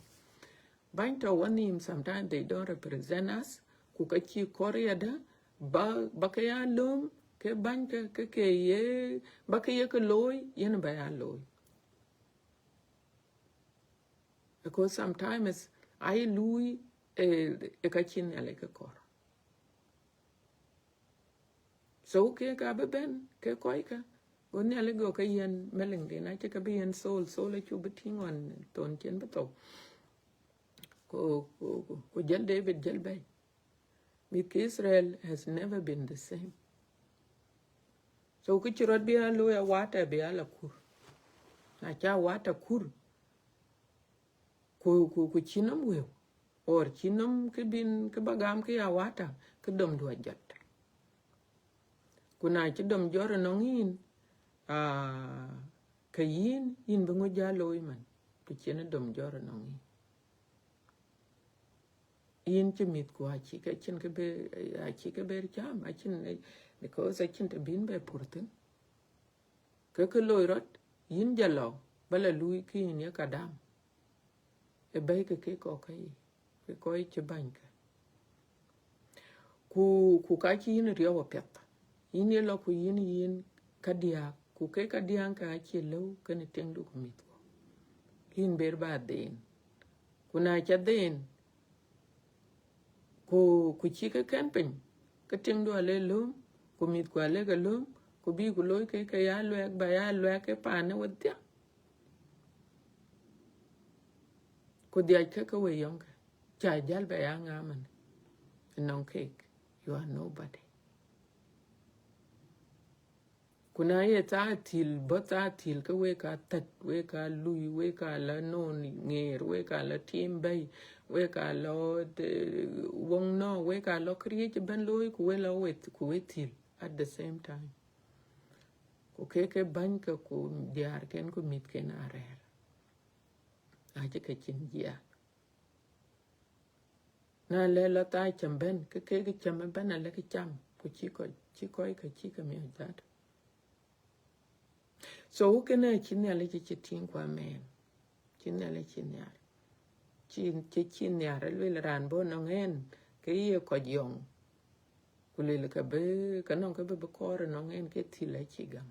Bäny tɔ̈ wɔ nhïïm, sometimes they don't represent us. Ku ka cï kɔɔr yadë, ba, ba ke ya lööm, ke bäny ke, ke, ke ye, ba ke ye ke looi, yen ba ya looi. Because sometimes ai luui, eh, ë ka cï Nhialic ke kɔɔr. So ke ka bï bɛ̈n ke kɔc ka, go Nhialic go ke yen melikden, acï ke bï yen Saul, Saul acuk bï tïŋ ɣɔn thon cïn bï thou. Ku, ku, ku, ku jäl David jäl bɛ̈i. Mïth ke Israel has never been the same. So kë cï rɔt bï ya looi, awata bï ya la kur. Na ca awata kur, ku, ku, ku cï nɔm wëu, or cï nɔm kë bïn, kë ba gam ke ya awata, ke domdu ajɔt. Ku na cï dom jɔt ënɔŋ yïn, ah, ke yïn, yïn bï ŋö ja looi man, të cïn dom jɔt ënɔŋ yïn. Yïn cï mïthku acï ke cïn kë bë, acï ke bër cam, acïn, because acïn të bïn bɛ pur thïn. Ke kë loi rɔt, yïn jɔ lɔ, ba la luui kë yïn ye ka dam. Ë bɛ̈i ke ke kɔc ke yic, ke kɔc cï bäny ke. Ku, ku ka cï yïn riɔp apiɛth. Yïn ye lɔ ku yïn, yïn kadiäk, ku ke kadiäk ka acï lëu kenë tiŋdu ku mïthku. Yïn ber ba dhen. Ku na ca dhen, ku, ku cï ke kɛn piny, ke tiŋdu ale lööm, ku mïthku ale ke lööm, ku bï ku looi ke, ke ya luɛɛk, ba ya luɛɛk ke paan ë wedhia. Ku dhiac ke ke we yɔŋ ke, ca jäl bɛ ya ŋa man ënɔŋ keek, you are nobody. Ku na ye thaa thil, bɔ̈ thaa thil, ke wek aa thät, wek aa lui, wek aa la nɔn ŋeer, wek aa la tim bɛ̈i, wek aa la, eh, woŋ nɔ̈k, wek aa la këriëëc ëbɛ̈n looi, ku wek la wek, ku wek thil at the same time. Ku ke ke bänyke ku diäärken ku mïthken arɛ̈ɛ̈r. Acï ke cin jiɛɛk. Na lɛ la thaa cam bɛ̈n, ke kek cam ëbɛ̈n alëk cam, ku cï kɔc, cï kɔc ke cï ke miɔc that. So kënë cï Nhialic cï tïŋ ku amɛɛn. Cï Nhialic cï nhiar. Cï, cï, cï nhiar, aluel raan bɔ̈ nɔŋ ɛn, ke ye kɔc yɔŋ. Ku luel ka bï, ka nɔŋ ka bï, bï kɔɔr nɔŋ ɛn ke thil acï gam.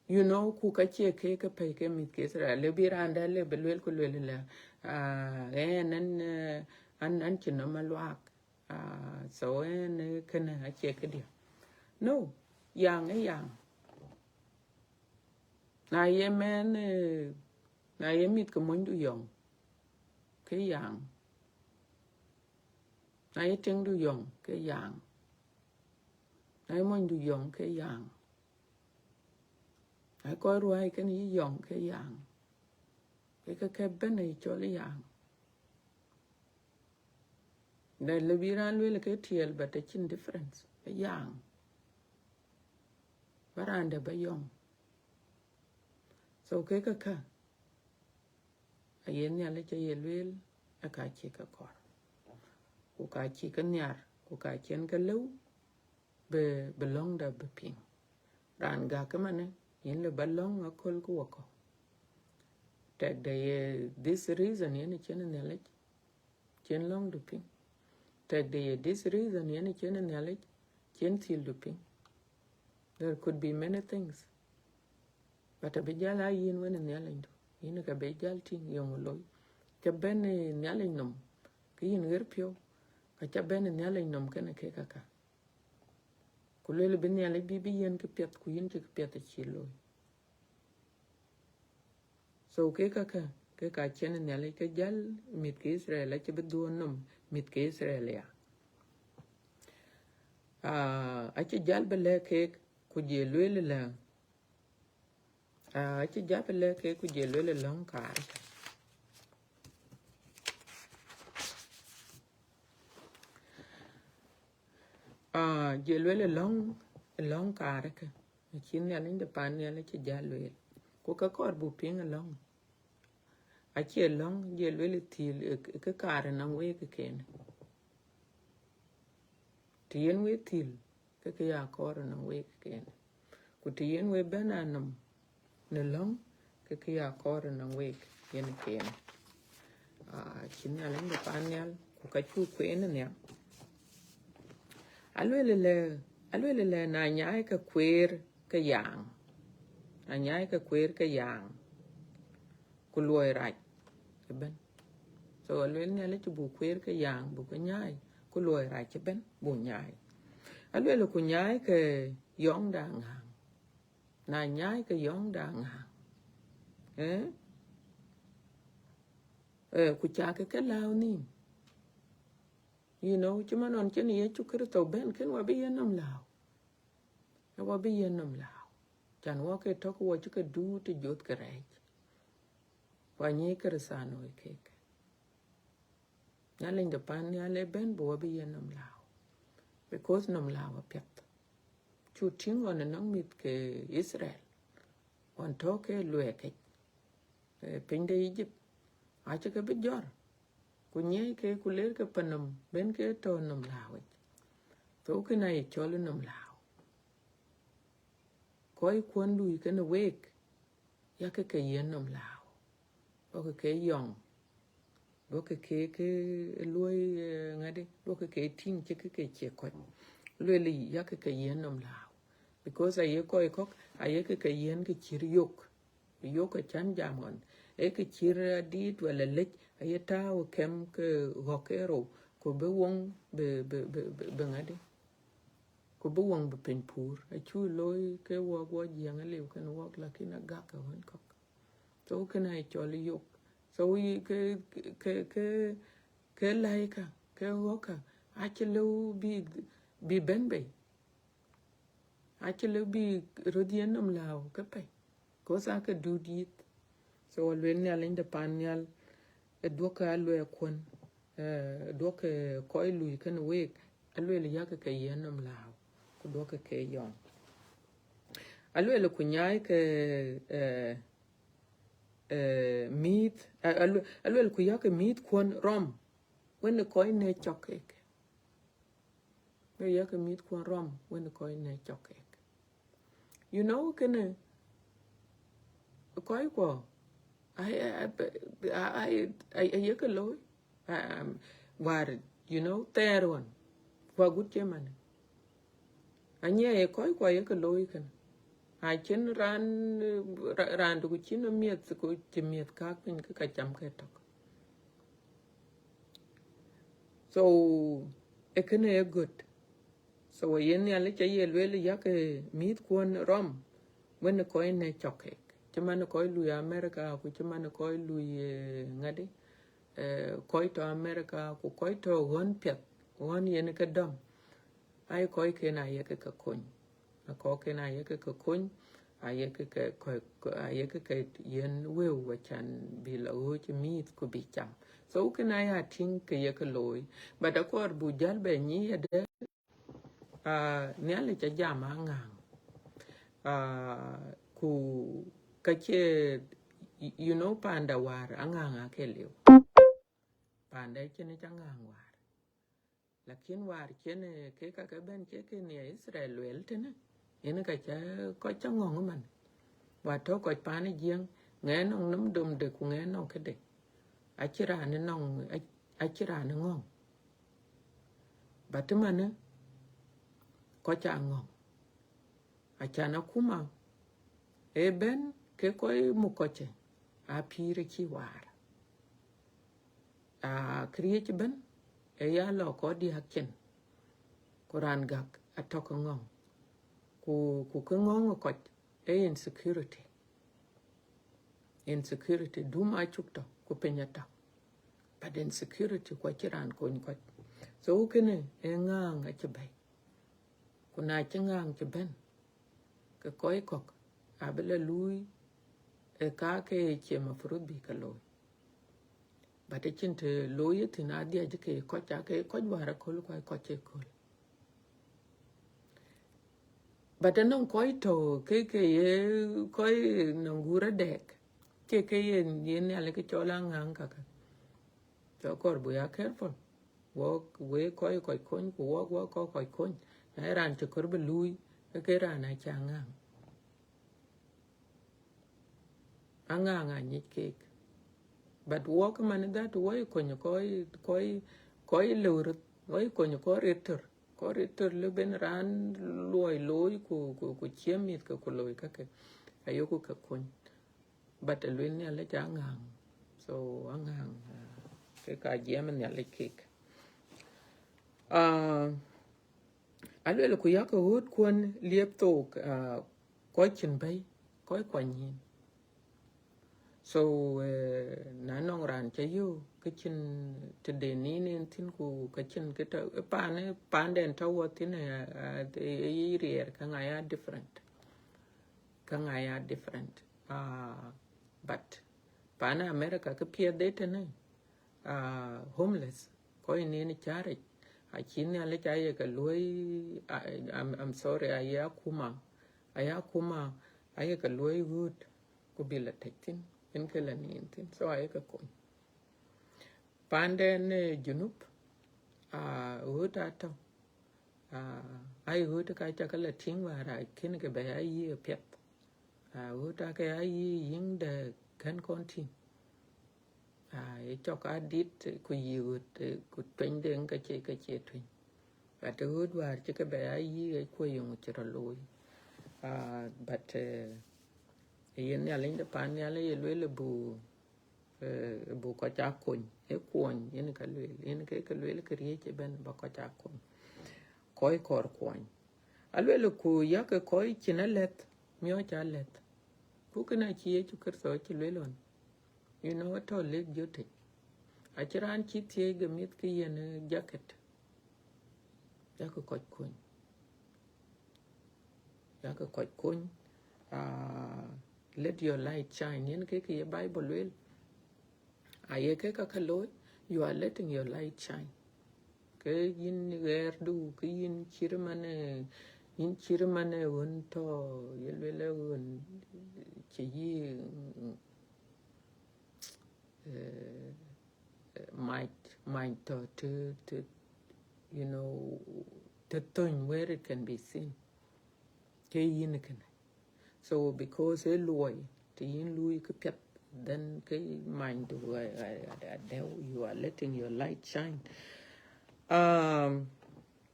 You know, ku ka cie ke ke pɛ̈i ke mïth ke Israel. Le bï raan dɛ̈ le bï luel ku luel la, ah, ɛn, ɛn, eh, an, an cï nɔm aluaak. Ah, so ɛn, eh, kënë acie këdiɛ̈. No, yaŋ ë yaŋ. Na ye mɛn, eh, na ye mïth ke monydu yɔŋ, ke yaŋ. Na ye tiŋdu yɔŋ, ke yaŋ. Na ye monydu yɔŋ, ke yaŋ. Na ye kɔc ruääi kenë yï yɔŋ, ke yaŋ. Ke ke ke bɛ̈n ë cɔl yaŋ. Dɛ le bï raan luel ke tiɛɛl, but acïn difference. Ë yaŋ. Ba raan dɛ̈ ba yɔŋ. So ke ke ka, aye Nhialic aye lueel, ë ka cï ke kɔɔr. Ku ka cï ke nhiar, ku ka cïn ke lëu, bï, bï lɔ̈ŋda bï piŋ. Raan gäk ëmanë, yen le ba lɔ̈ŋ aköl ku wakɔ̈u. Tɛkdɛ ye this reason yen cïn Nhialic, cïn lɔ̈ŋdu piŋ. Tɛkdɛ ye this reason yen cïn Nhialic, cïn thildu piŋ. There could be many things. But abï jäl a yïn wën Nhialicdu, yïn ka bï jäl tïŋ yeŋö looi. Ca bɛ̈n ë Nhialic nɔm, ke yïn ɣer piɔ̈u, ka ca bɛ̈n ë Nhialic nɔm kenë kek aka. Ku luel bï Nhialic bï, bï yiën këpiɛth, ku yïn cï këpiɛth acï looi. So kek aka, kek ka cïn Nhialic ke jäl mïth ke Israel, acï bï dhuɔ̈n nɔm mïth ke Israel ya. Ah, acï jäl bï lɛ̈k kek, ku jɔ lueel la, ah, acï jäl bï lɛ̈k kek, ku jɔ lueel lɔ̈ŋ kaar. Ah, jɔ lueel lɔ̈ŋ, lɔ̈ŋ kaar ke. Acï Nhialic de pan nhial acï jäl lueel. Ku ka kɔɔr buk piŋ lɔ̈ŋ. Acie lɔ̈ŋ, jɔ lueel thil, eh, ke kaar nɔŋ wek ken. Të yen wek thil, ke ke ya kɔɔr nɔŋ wek ken. Ku të yen wek bɛ̈n anɔm në lɔ̈ŋ, ke ke ya kɔɔr nɔŋ wek yen ken. Ah, cï Nhialic de pan nhial, ku ka cuk kueen nhial. Aluel lɛ, aluel lɛ na nyaai ke kueer ke yaŋ. Na nyaai ke kueer ke yaŋ. Ku luɔi rac ëbɛ̈n. So aluel Nhialic buk kueer ke yaŋ, buk ke nyaai, ku luɔi rac ëbɛ̈n, buk nyaai. Aluel ku nyaai ke yɔŋda ŋäŋ. Na nyaai ke yɔŋda ŋäŋ. Eh? Eh, ku cak ke lääu nhïïm. You know, cï man nɔn cïn Yecu Kërtho bɛ̈n, kën wa bï yen nɔm lääu. Ë wa bï yen nɔm lääu. Can wa ke tɔ̈k wa cï ke duut të joth ke rɛɛc. Wa nyi Kërëthänooi kek. Nhialic de pan nhial ë bɛ̈n bï wa bï yen nɔm lääu. Because nɔm lääu apiɛth. Cu tïŋ ɣɔn ënɔŋ mïth ke Israel. Ɣɔn tɔ̈ ke luɛɛkic, eh, piny de Egypt. Acï ke bï jɔr. Ku nyiɛc ke ku ler ke pa nɔm, ben ke tɔ̈ nɔm lääu yic. So kënë aye cɔl nɔm lääu. Kɔc kuɔn lui kenë wek, yakë ke yen nɔm lääu. Duɔkë ke yɔŋ. Duɔkë ke, ke luɔi, eh, ŋadï. Duɔkë ke tïŋ cï ke, ke cie kɔc. Lueel yak ke yen nɔm lääu. Because aye kɔc kɔ̈k, aye ke, ke yen ke cïr yök. Yök acän jam ɣɔn. Ee ke cïr adït wala lec, aye tääu kɛm ke ɣɔ̈k ke rou, ku bï woŋ bï, bï, bï, bï, bï ŋadï. Ku bï woŋ bï piny puur. Acu looi ke wɔk, wɔk jiɛŋ aliu kenë wɔk, lakin agak ke ɣɔn kɔ̈k. So kënë aye cɔl yök. So yï ke, ke, ke, ke laika, ke ɣɔ̈kka, acï lëu bï, bï bɛ̈n bei. Acï lëu bï röt yen nɔm lääu ke pɛ̈i, cause aake dut yith. So aluel Nhialic de pan nhial, ë duɔ̈kkë aluɛɛkuɔn, ë duɔ̈kkë kɔc lui kënë week, aluel yakë ke yen nɔm lääu, ku duɔ̈kkë ke yɔŋ. Aluel ku nyaai ke, eh, eh, mïïth, a-, alu-, aluel ku yakë mïïthkuɔn rɔm, wën ë kɔc nɛ̈k cɔk keek. Ku yakë mïïthkuɔn rɔm, wën ë kɔc nɛ̈k cɔk keek. You know, kënë, kɔckuɔ, ai, ai, ai, ai, ai, ai, ayekë looi. Um, wäär, you know, thɛɛr ɣɔn, ku agut cï man. Anyiɛɛi kɔckuɔ ayekë looi kënë. Acïn raan, ra-, raan du ku cïn miɛth, ku cï miɛth kääk piny ke ka cam ke tök. So, ë kënë ë gɔ̈t. So, yen Nhialic aye lueel yakë mïïthkuɔn rɔm, wën ë kɔc nɛ̈k cɔk keek. Cï man ë kɔc lui America, ku cï man ë kɔc lui, eh, ŋadï, eh, kɔc tɔ̈ America, ku kɔc tɔ̈ ɣɔ̈n piɛth, ɣɔ̈n yen ke dɔm. Ai kɔcken ayekë ke kony. Akɔcken ayekë ke kony, ayekë ke, ke, ke, ayekë ke yen wëu, acan bï la ɣööc mïïth ku bï cam. So kënë aya tïŋ ke yekë looi. But akɔɔr bu jäl bɛ nyic adë, ah, Nhialic ajam aŋääŋ. Ah, ku ka cie, y-, you know, panda wäär aŋääŋ aake liu. Panda cïn ca ŋääŋ wäär. Lakin wäär cïn, eh, ke ka ke bɛ̈n cï ke në Israel lueel tënë, yen ka ca kɔc ca ŋɔ̈ŋ man. Wäär tɔ̈ kɔc pan ë Jiëŋ, ŋɛk nɔŋ nɔm domde ku ŋɛk nɔŋ këde. Acï raan ë nɔŋ, ac-, acï raan ë ŋɔ̈ŋ. But manë, kɔc aa ŋɔ̈ŋ. Acan akuma ë bɛ̈n ke kɔc muk kɔc ë, aa pïïr ë cï waar. Ah, këriëëc ëbɛ̈n ë ya lɔ kɔc diäk cin, ku raan gäk atɔ̈ ke ŋɔ̈ŋ. Ku, ku kë ŋɔ̈ŋ ë kɔc ë insecurity. Insecurity, dum acuk tɔ̈, ku piny atɔ̈. But insecurity ku acï raan kony kɔc. So kënë ë ŋääŋ acï bɛ̈i. Ku na cï ŋääŋ cï bɛ̈n, ke kɔc kɔ̈k abï la luui ë ka ke cie mafruud bï ke looi. But acïn të looi ë thïn adhiac ke kɔc, ake kɔc wäär aköl ku aa kɔc ëköl. But anɔŋ kɔc tɔ̈ ke, ke ye kɔc nɔŋ guur adɛk, ke, ke yen, yen Nhialic ke cɔl aŋääŋ kakë. So kɔɔr bu ya careful. Wɔk, wek kɔc kɔc kony, ku wɔk, wɔk kɔc kɔc kony. Na ye raan cï kɔɔr bï luui, ke ke raan acä ŋääŋ. Aŋääŋ anyic keek. But wɔk man that wɔ ye kony kɔc, kɔc, kɔc lëu röt, wɔ ye kony kɔc rëtör. Kɔc rëtör lëu ben raan luɔi looi ku, ku, ku ciëëm mïth ke ku looi kakë. Ayoku ke kony. But aluel Nhialic aŋääŋ. So aŋääŋ, ah, ke ka jiɛɛm Nhialic keek. Ah, aluel ku yakë ɣöötkuɔn liep thook, ah, kɔc cïn bɛ̈i, kɔc kuany yïn. So, eh, na nɔŋ raan ca yök, ke cïn tëde nin en thïn ku ke cïn kë tɔ̈, eh, paan, eh, paanden tɔ̈ wɔ thïn, eh, eh, eh, riɛɛr, käŋ aya different. Käŋ aya different. Ah, but pan America ke piɛth de tënë, ah, homeless, kɔc nin cäric, acï Nhialic aye ke luɔi, ah, I'm, I'm sorry, aye akuma, aye akuma, aye ke luɔi ɣööt, ku bï la tɛ̈c thïn, en ke la nin thïn, so aye ke kony. Panden, eh, Junub, ah, ɣööt atɔ̈, ah, ai ɣööt ka ca ke la tïŋ wäär, a kën ke bɛ ya yï apiɛth. Ah, ɣööt ake ya yï yïŋ de kën kɔn tïŋ. Ah, ye cɔk adït ku yï ɣööt, eh, ku tueny de ŋ ke cie, ke cie tueny. But ɣööt wäär cï ke bɛ ya yï, eh, kuɔ yöŋ cï rɔ looi. Ah, but, eh, yen Nhialic de pan nhial ye lueel bu, eh, bu kɔc aa kony, ë kuɔny, yen ka lueel, yen ke, ke lueel ke riëëc ëbɛ̈n ba kɔc aa kony. Kɔc kɔɔr kuɔny. Aluel ku yakë kɔc cïn alɛ̈th, miɔɔc alɛ̈th. Ku kënë acï Yecu Kërtho cï lueel ɣɔn. You know, atɔ̈ lek jɔt tëc. Acï raan cï thiëëc ke mïth ke yen, eh, jacket. Yakë kɔc kony. ke kɔc kony. Uh, let your light shine. Yen ke kë ye Bible lueel. Aye ke ka ka looi, you are letting your light shine. Ke yïn ɣɛɛrdu, ke yïn cït man, eh, yïn cït man, eh, ɣön tɔ̈, ye lueel ɣön cï yï, mm, eh, eh, mac, mac tɔ̈ të, të, you know, të thöny where it can be seen. Ke yïn kënë. So because ë luɔi, të yïn luui këpiɛth, then ke manydu, I, I, I, I, you are letting your light shine. Um,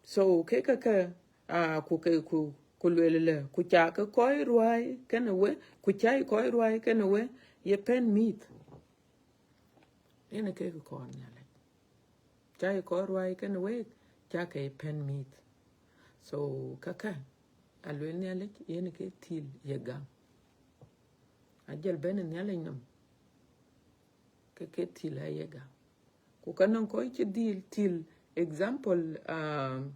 so ke ka ke, ah, ku ke, ku, ku lueel lë, ku ca ke kɔc ruai kënë we, ku ca kɔc ruai kënë we, ye pɛ̈n mïth. Yen ke kɔɔr Nhialic. Ca ye kɔɔr ruai kënë week, ca ke pɛ̈n mïth. So, ka ka, a lueel Nhialic, yen ke thil ye gam. A jɔl bɛ̈n Nhialic nɔm, ke ke thil a ye gam. Ku ka nɔŋ kɔc cï dhil thil, example, um,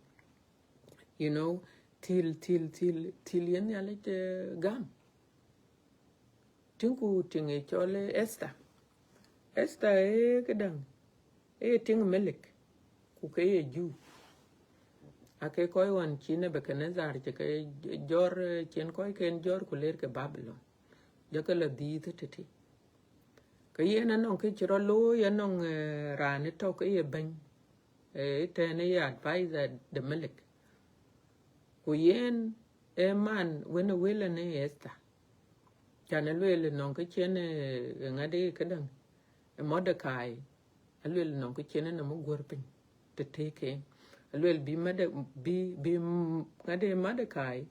you know, thil, thil, thil, thil ye Nhialic, eh, gam. Tïŋku tïŋ ë cɔl, eh, Esther. Esther ee këdäŋ, ee tïŋ Melik, ku ke ye Juu. Ake kɔc ɣɔn cï Nebukadnezar cï ke jɔr, eh, cïn kɔcken jɔr ku leer ke Babilon. Jɔ ke lɔ dhiëëth tëtï. Ke yen anɔŋ kë cï rɔt looi, anɔŋ, eh, raan ë tɔ̈ ke ye bɛ̈ny, eh, tɛ̈n ë ye advisor de Melik. Ku yen ee man wën ë wël ënë Esther. Can ë lueel nɔŋ kë cïn, eh, ŋadï këdäŋ, eh, Mordekai, a lueel nɔŋ kë cïn ënɔm guɔ̈r piny të tëëk en. A lueel bï Morde-, bï, bï, mm, ŋadï Mordekai,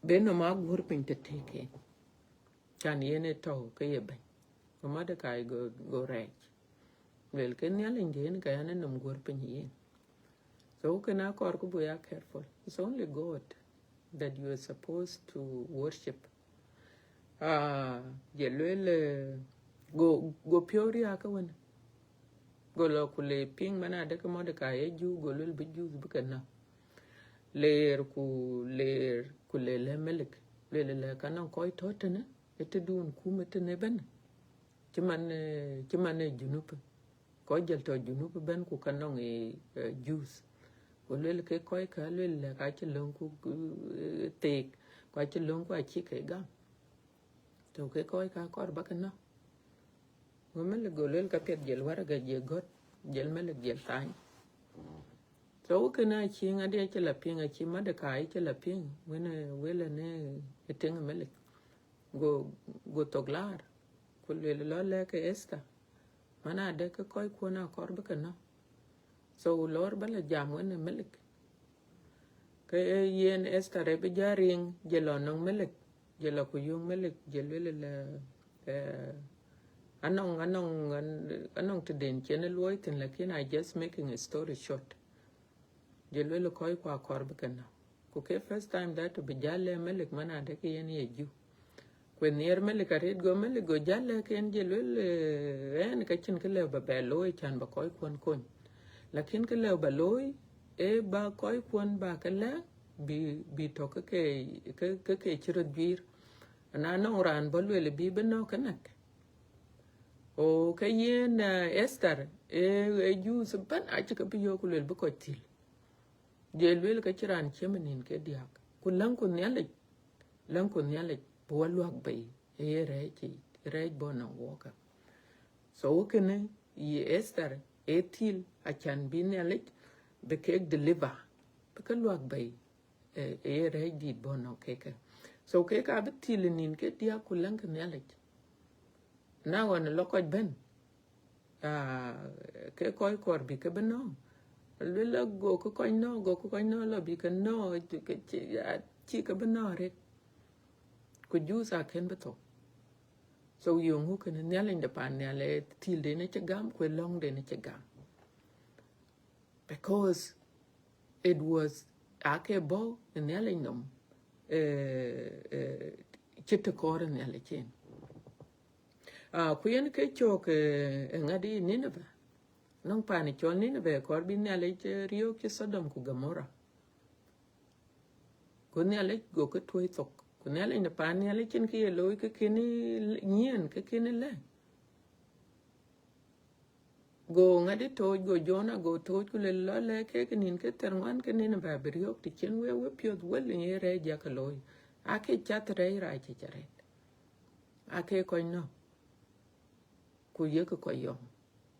bï nɔm a guɔ̈r piny të tëëk en. Can yen ë tɔ̈ ke ye bɛ̈ny. Go Mordekai go, go rɛɛc. Lueel ke Nhialic de yen ka yɛn ë nɔm guɔ̈r piny yen. So kënë akɔɔr ku buk ya careful. It's only God that you are supposed to worship. Ah, je lueel, eh, go, go piɔ̈u riääk ke wën. Go lɔ ku le piŋ man adek Mordekai ye Juu, go lueel bï Juu bï ke nɔ̈k. Leer ku leer ku le lë Melik. Lueel lë ka nɔŋ kɔc tɔ̈ tënë, ë tëdun kum ë tënë ëbɛ̈n. Cï man, eh, cï man ë Junub. Kɔc jɔl tɔ̈ Junub ëbɛ̈n ku ka nɔŋ ë, eh, Jews. Ku lueel ke kɔc ka lueel lë ka cï löŋ ku, eh, theek, ku acï löŋ ku acï ke gam. Tɔ̈ ke kɔc ka kɔɔr ba ke nɔ̈k. Go Melik go lueel ka piɛth, jël waraga jël gɔ̈t, jël Melik jël thany. So kënë acï ŋadï acï la piŋ, acï Mordekai acï la piŋ, wën ë wël ënë ë tïŋ Melik. Go, go thok laar, ku lueel lɔ lɛ̈k ke Esther, man adek ke kɔckuɔn akɔɔr bï ke nɔ̈k. So lɔɔr ba la jam wën ë Melik. Ke yen Esther ë bï jɔ riŋ, jël lɔ nɔŋ Melik, jël lɔ ku yöŋ Melik, jël lueel lë, eh, anɔŋ, anɔŋ, an-, anɔŋ tëden cïn ë luɔi thïn, lakin I just making a story short. Jël lueel kɔc ku akɔɔr bï ke nɔ̈k. Ku ke first time that bï jal lë Melik man adek yen ye Juu. Ku nhiɛɛr Melik arëët, go Melik go jal lɛ̈k en, jël lueel, eh, ɛn ka cïn kë lëu ba bɛ looi can ba kɔckuɔn kony. Lakin kë lëu ba looi, ee ba kɔckuɔn ba ke lɛ̈k, bï, bï tɔ̈ ke ke, ke, ke ke cï röt juiir. Na nɔŋ raan bɔ̈ lueel bï bï nɔ̈k ke näk. O, ke yen, eh, Esther, ee, ee Jews ëbɛ̈n acï ke bï yök ku lueel bï kɔc thil. Je lueel ka cï raan ciëm ë nïn ke diäk. Ku läŋku Nhialic, läŋku Nhialic, bï wɔ luäk bei, ë ye rɛɛc, rɛɛc bɔ̈ nɔŋ wɔɔkë. So kënë ye Esther ë thil acan bï Nhialic bï kek deliver, bï ke luäk bei, ë, ë ye rɛɛc dït bɔ̈ nɔŋ kekë. So kek abï thil ë nïn ke diäk ku läŋkë Nhialic. Na ɣɔn lɔ kɔc bɛ̈n, ah, ke kɔc kɔɔr bï ke bï nɔ̈k. Lueel la go ke kɔc nɔ̈k, go ke kɔc nɔ̈k lɔ bï ke nɔ̈k, ke cï, ah, cï ke bï nɔ̈k arëët. Ku Jews akën bï thou. So yöŋ ŋu kënë Nhialic de pan nhial ë thilden ë cï gam, ku ë lɔ̈ŋden ë cï gam. Because it was, ake bɔ̈ ë Nhialic nɔm, eh, eh, cï të kɔɔr ë Nhialic en. Ah, ku yen ke cök, eh, ë ŋadï Nineveh. Nɔŋ pan cɔl Nineveh kɔɔr bï Nhialic, eh, riöök cï Sodom ku Gomorrah. Go Nhialic go ke tuɔ̈c thok. Ku Nhialic në paan nhial acïn kë ye looi ke kën nyiɛɛn, ke kën lɛ̈k. Go ŋadï tooc, go Jona go tooc, ku le lɔ lɛ̈k kek nïn ke thiërŋuan ke nïn bä bï riɔ̈ɔ̈k, të cïn wek wepiɔ̈ɔ̈th wël ë ye rɛɛc yak looi. Aake cath rɛɛc rac cï ca rɛɛc. Aake kɔc nɔ̈k. Ku yek kɔc yɔŋ.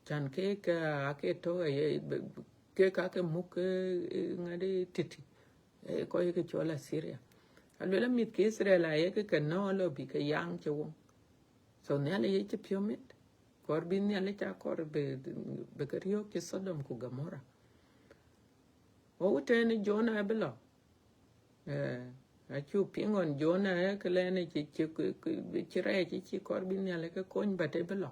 Can kek, eh, aake tɔ̈, eh, ye, be, be, kek aake muk, eh, eh, ŋadï titi. Eh, kɔc ke cɔl Assyria. Aluel amïth ke Israel ayek ke nɔ̈k lɔ bï ke yaŋ cï woŋ. So Nhialic ye cï piɔ̈u mit. Kɔɔr bï Nhialic, akɔɔr bï, bï ke riɔ̈ɔ̈k cï Sodom ku Gomorrah. Wɔ wut tënë Jona abï lɔ. Eh, acuk piŋ ɣɔn Jona, eh, ke lɛn cï, cï, cï, cï rɛɛc cï kɔɔr bï Nhialic ke kony, but ë bï lɔ.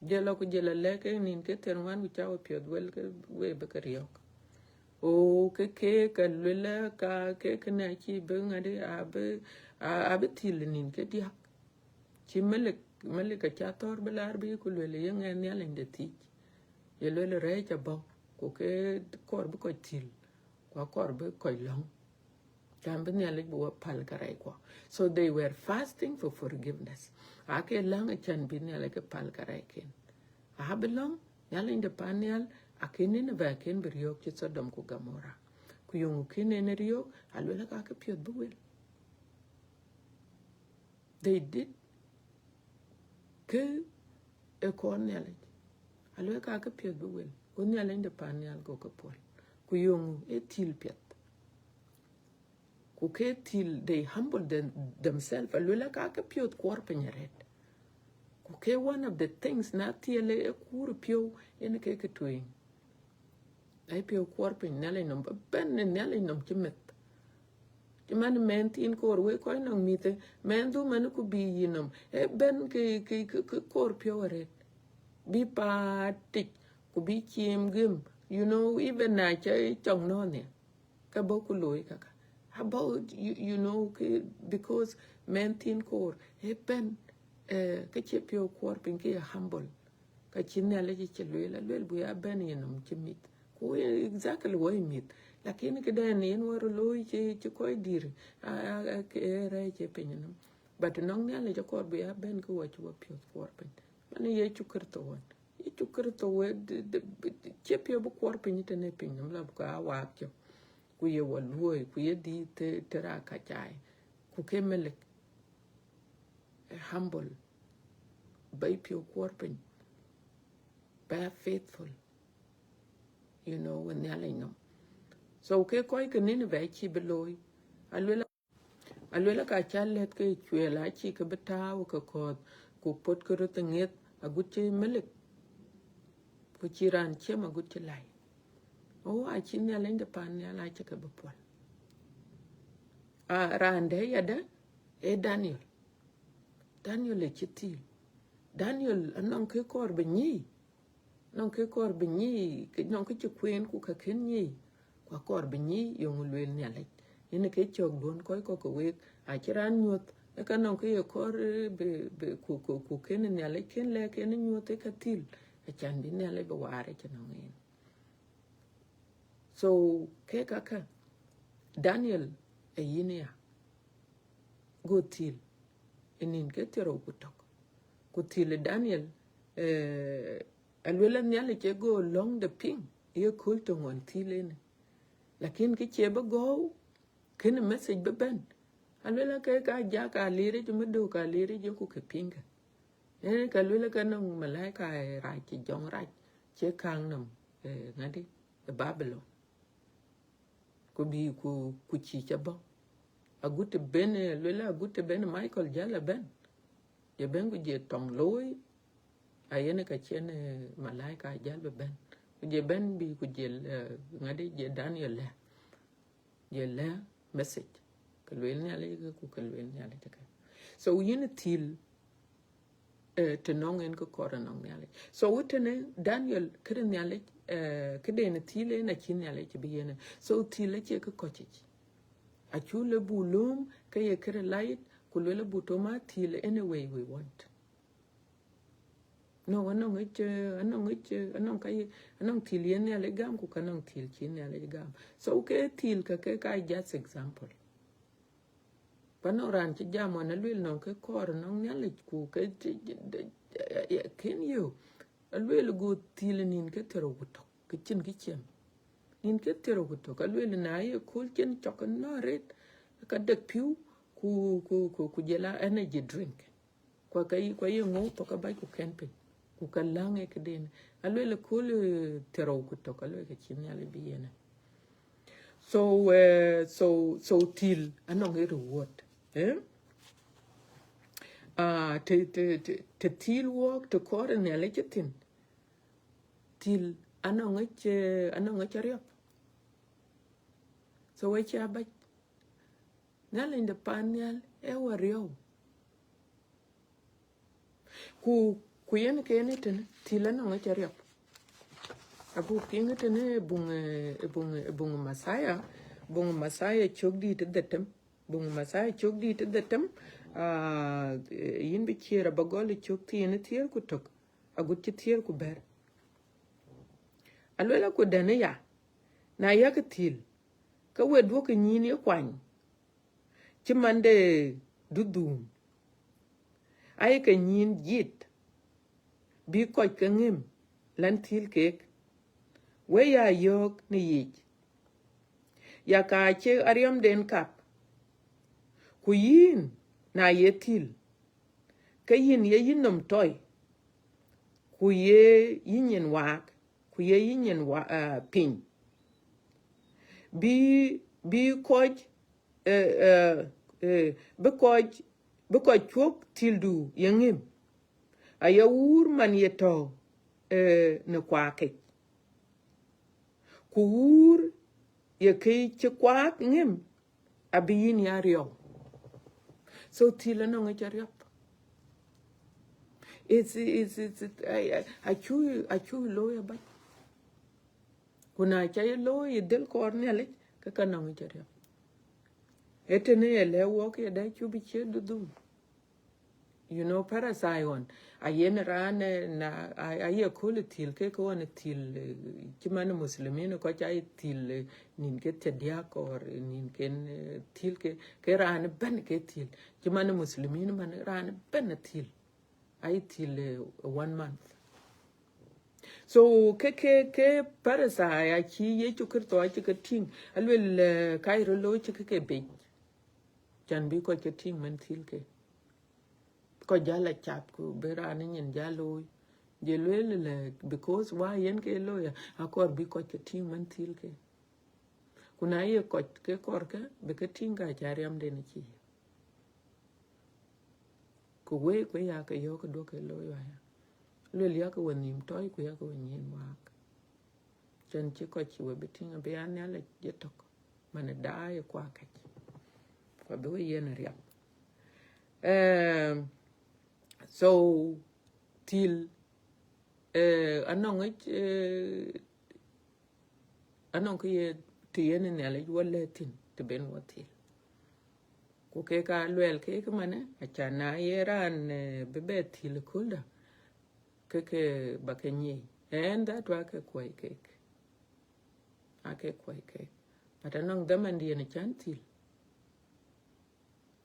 Jël lɔ ku jël alɛ̈k ke nïn ke thiërŋuan ku ca wepiɔ̈ɔ̈th wël ke we bï ke riɔ̈ɔ̈k. O, ke, ke, ke luel ka, ke, ke na cï bï ŋadï, abï, a-, abï thil nïn ke diäk. Cï melik, melik aca thɔ̈r bï laar bï ku luel ye ŋɛn Nhialic de thiic. Ye luel rɛɛc abɔ̈, ku ke kɔɔr bï kɔc thil, ku akɔɔr bï kɔc lɔ̈ŋ. Can bï Nhialic bï wɔ päl kärɛckuɔ. So they were fasting for forgiveness. Aake läŋ acan bï Nhialic ke päl kärɛcken. Abï lɔ̈ŋ, Nhialic de paan nhial, akën Nineveh akën bï riɔ̈ɔ̈k cï Sodom ku Gomorrah. Ku yöŋ kën en riɔ̈ɔ̈k, aluel ka ke piɔ̈ɔ̈th bï wel. They did kë ë kɔɔr Nhialic. Aluel ka ke piɔ̈ɔ̈th bï wel. Go Nhialic de paan nhial go ke puɔl. Ku yöŋ ë thil piɛth. Ku ke thil, they humble them, themselves. Aluel ka ke piɔ̈ɔ̈th kuɔɔr piny arëët. Ku ke one of the things na thiel ë kuur piɔ̈u en ke ke tueŋ. Ai piɔ̈u kuɔɔr piny Nhialic nɔm, bä bɛ̈n në Nhialic nɔm cï meth. Cï man mɛn thiin koor wek kɔc nɔŋ mïth, mɛn dhumän ku bï yï nɔm. Ë bɛ̈n ke, ke, ke, ke koor piɔ̈u arëët. Bï paat tic, ku bï ciem gëm. You know, even na ca cɔŋ nɔ̈ɔ̈nhia, ka bɔ̈ ku looi kaka. About, you, you know, ke, because mɛn thiin koor, ë bɛ̈n, eh, ke cï piɔ̈u kuɔɔr piny ke ye humble. Ka cï Nhialic cï lueel, aluel bï ya bɛ̈n ye nɔm cï mïth. Ku exactly wɔ ye mïth. Lakin këdɛn yen wär looi cï, cï kɔc dïr, a, a, a, ke rɛɛc ë piny nɔm. But nɔŋ Nhialic akɔɔr bï ya bɛ̈n ke wɔ cï wɔ piɔ̈ɔ̈th kuɔɔr piny. Man Yecu Kërtho wën. Yecu Kërtho wë, d-, d-, d-, cï piɔ̈u bï kuɔɔr piny tënë piny nɔm la bï ka waak cök. Ku ye wɔ luööi, ku ye dhil të, të raak ka cai. Ku ke melik, eh, humble, bɛ̈i piɔ̈u kuɔɔr piny, bɛ faithful, you know, wën Nhialic nɔm. So ke kɔc ke Nineveh cï bï looi. Aluel, aluel ka ca lɛ̈t ke cuɛl acï ke bï tääu ke kɔ̈th, ku pot ke röth ŋiɛth agut cï melik, ku cï raan ciem agut cï lai. O, acï Nhialic de paan nhial acï ke bï puɔl. A, raan dɛ̈ yadɛ̈ ee Daniel. Daniel ë cï thil. Daniel anɔŋ kë kɔɔr bï nyic. Anɔŋ kë kɔɔr bï nyic, kë, anɔŋ kë cï kueen ku ka kën nyic. Ku akɔɔr bï nyic, yöŋ lueel Nhialic. Yen ke cök duön kɔc kɔ̈k ke week, acï raan nyuɔ̈th, ë ka nɔŋ kë ye kɔɔr, eh, bï, bï, ku, ku, ku kën Nhialic kën lɛ̈k kën nyuɔ̈th ë ka thil, acan bï Nhialic bï waar ë cï nɔŋ en. So, ke kaka, Daniel ë yïn ya, go thil, ë nïn ke thiërou ku tök. Ku thil ë Daniel, eh, aluel a Nhialic ë go lɔ̈ŋ de piŋ, ye kööl töŋ ɣɔn thil enë. Lakin kë cie bï gɔ̈u, kënë message bï bɛ̈n. Aluel a ke ka jak aliric, më döök aliric, yeku ke piŋ kë. Ënë ka luel ke nɔŋ malaika rac cï jɔŋ rac, cï kaŋ nɔm, eh, ŋadï, ë Babylon. Ku bï ku, ku cï ca bɔ̈. Agut të ben, eh, luel agut të ben Michael jäl abɛ̈n. Je ben ku je tɔŋ looi, ayen ka cïn, eh, malaika jäl bï bɛ̈n. Ku je ben bï ku je, eh, ŋadï je Daniel lɛ̈k. Je lɛ̈k message. Ke lueel Nhialic ke ku ke lueel Nhialic ke. So yïn thil, eh, të nɔŋ en ke kɔɔr anɔŋ Nhialic. So wë tënë Daniel, këde Nhialic, eh, këde në thil en acï Nhialic bï yen. So thil acie kë kɔc yic. Acu le bu lööm ke ye këde light, ku luel bu tɔ̈ ma thil any way we want. No, anɔŋ yic, eh, anɔŋ yic, eh, anɔŋ ka ye, anɔŋ thil ye Nhialic gam, ku ka nɔŋ thil cï Nhialic gam. So ke thil ka ke ka just example. Ku anɔŋ raan cï jam ɣɔn, alueel nɔŋ ke kɔɔr nɔŋ Nhialic, ku ke cï, cï, cï, kën yök. Alueel go thil nïn ke thiërrou ku tök, ke cïn kë ciem. Nïn ke thiërrou ku tök, alueel na ye kööl cïn cɔk nɔ̈k arët, ka dek pïu, ku, ku, ku, ku jɔl a energy drink. Ku ka ye, ku ye ŋou thok abac ku kɛn piny. Ku ka läŋ ë këden. Alueel kööl, eh, thiërrou ku tök, alueel ke cï Nhialic bï yen. So, eh, so, so thil anɔŋ ë reward. Eh? Ah, të, të, të, të thil wɔɔk, të kɔɔr Nhialic thïn. Thil anɔŋ ë cï, anɔŋ ë cï riɔp. So we cï abac. Nhialic de pan nhial ë wä riɔu. Ku, ku yen ke yen tënë, thil anɔŋ ë cï riɔp. Abuk piŋ tënë buŋ, eh, buŋ, buŋ Mathayo, buŋ Mathayo cök dït ë dhetem. Buŋ Mathayo cök dït ë dhetem, ah, eh, yïn bï ciëër aba gɔl ë cök thiin ë thiëër ku tök, agut cï thiëër ku bɛ̈t. Alueel aku dɛn aya, na yak thil, ke we duɔ̈kkë nyïïn ye kuany, cï man de dudhuum, aye ke nyïïn jit, bï kɔc ke ŋëm län thil keek, we ya yɔ̈ɔ̈k në yic, ya ka cï ariɔmden kap, ku yïn na ye thil, ke yïn ye yï nɔm tɔi, ku ye yï nyin waak, ku ye yï nyin wa-, ah, piny. Bï, bï kɔc, eh, eh, eh, bï kɔc, bï kɔc cuɔ̈k thildu ye ŋëm, aye wuur man ye tɔ̈, eh, në kuaakic. Ku wuur ye kë cï kuaak ŋëm, abï yïn ya riɔu. So thil anɔŋ ë cï riɔp. It's, it's, it's, it's, I, I, acuk, acuk looi abac. Ku na ca ye looi ë dhil kɔɔr Nhialic, ke ka nɔŋ ë cï riɔp. Ee tënë ye lɛ̈k wɔk ye dɛ cu bï ciëër dudhuum. You know, parasite ɣɔn, ayen raan, eh, na, a, aye kööl thil ke, ke ɣɔn thil, eh, cï man Muslimin, kɔc aye thil, eh, nïn ke thiërdiäk or nïn ken, eh, thil ke, ke raan bɛ̈n ke thil. Cï man Muslimin man raan bɛ̈n thil. Aye thil, eh, one month. So, ke, ke, ke parasite acï Yecu Kërtho acï ke tïŋ, alueel, eh, ka ye röt looi cï ke ke bec. Can bï kɔc ke tïŋ man thil ke. Kɔc jäl a cath ku bï raan ë nyin jäl looi. Je lueel lɛ, because why yen ke looi, akɔɔr bï kɔc ke tïŋ man thil ke. Ku na ye kɔc ke kɔɔr ke, bï ke tïŋ ka ca riɔmden acï. Ku wek, ku ya ke yɔ̈ɔ̈k duɔ̈k ke looi waya. Lueel yak we nhïïm tɔi, ku yak we nyïïn waak. Cän cï kɔc cï we bï tïŋ abï ya Nhialic ye tök, man ë daai ë kuaakëc, ku abï we yen riap. Ehm, so, thil, eh, anɔŋ yic, eh, anɔŋ kë ye të yen Nhialic wɔ lɛ̈k thïn të ben wɔ thil. Ku kek aa luɛɛl kek ëmënë, acan na ye raan, eh, bï bɛ thil ëköldä, ke ke ba ke nyiëëc. And that why ke kuɔi kek. Aa ke kuɔi kek. But anɔŋ dhamandiɛn ë can thil.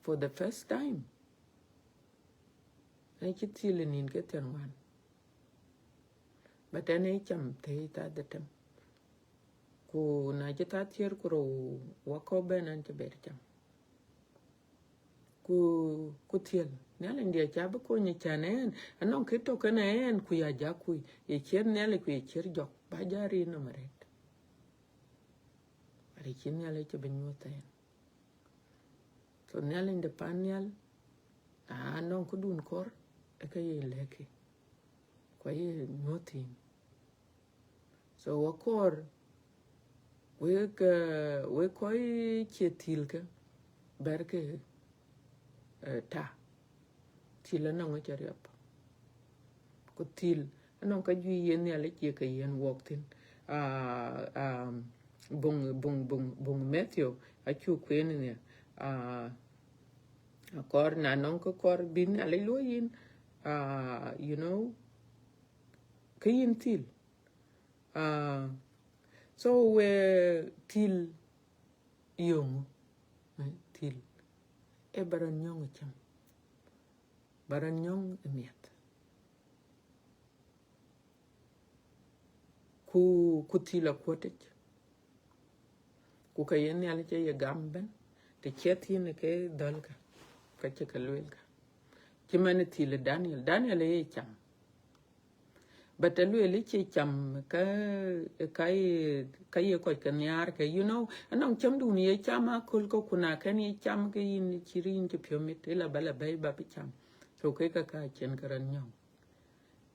For the first time. Ënë cï thil ë nïn ke thiɛ̈n wan. But ënë cam thëi thaa dhetem. Ku na cï thaa thiëër ku rou wakɔ̈u bɛ̈n, ënë cï ber cam. Ku, ku thiël, Nhialic ndiɛ ca bï kony ë can ëën, anɔŋ kë tök kënë ëën, ku ya jak kui, ye ciɛ̈t Nhialic ku ye ciɛ̈t jɔk, ba ja riir nɔm arëët. Arëët cï Nhialic cï bï nyuɔ̈th ëën. So Nhialic de pan nhial, na anɔŋ këdun kɔɔr, ë ke ye lɛ̈k kï, ku aye nyuɔ̈th thïn. So wakɔɔr, wek, eh, wek kɔc cie thil ke, bɛ̈rkë, eh, ta. Thil anɔŋ ë cï riɔp. Ku thil anɔŋ ka juëc yen Nhialic ye ke yen wɔk thïn. Ah, ah, buŋ, buŋ, buŋ, buŋ Matthew, acuk kueen nhial. Ah, akɔɔr na nɔŋ kë kɔɔr bï Nhialic luɔ̈i yïn, ah, you know, ke yïn thil. Ah, so we thil yöŋö, eh, thil. Ee ba rɔt nyɔŋ ë cäm, ba rɔt nyɔŋ ë miɛth. Ku, ku thil akuɔtic. Ku ka ye Nhialic aye gam ëbɛ̈n, të ciɛth yïn ke dhɔ̈lkë, ka cï ke luelkë. Cï man ë thil ë Daniel, Daniel aye cam. But aluel ë cï cam ka, ka ye, ka ye kɔc ke nhiaar ke, you know, anɔŋ cämdun ye cam aköl ke, ku na kën ye cam ke yïn cï rïn cï piɔ̈u mit, ila ba la bɛ̈i ba bï cam. So ke ka ka cïn ke rɔt nyɔŋ.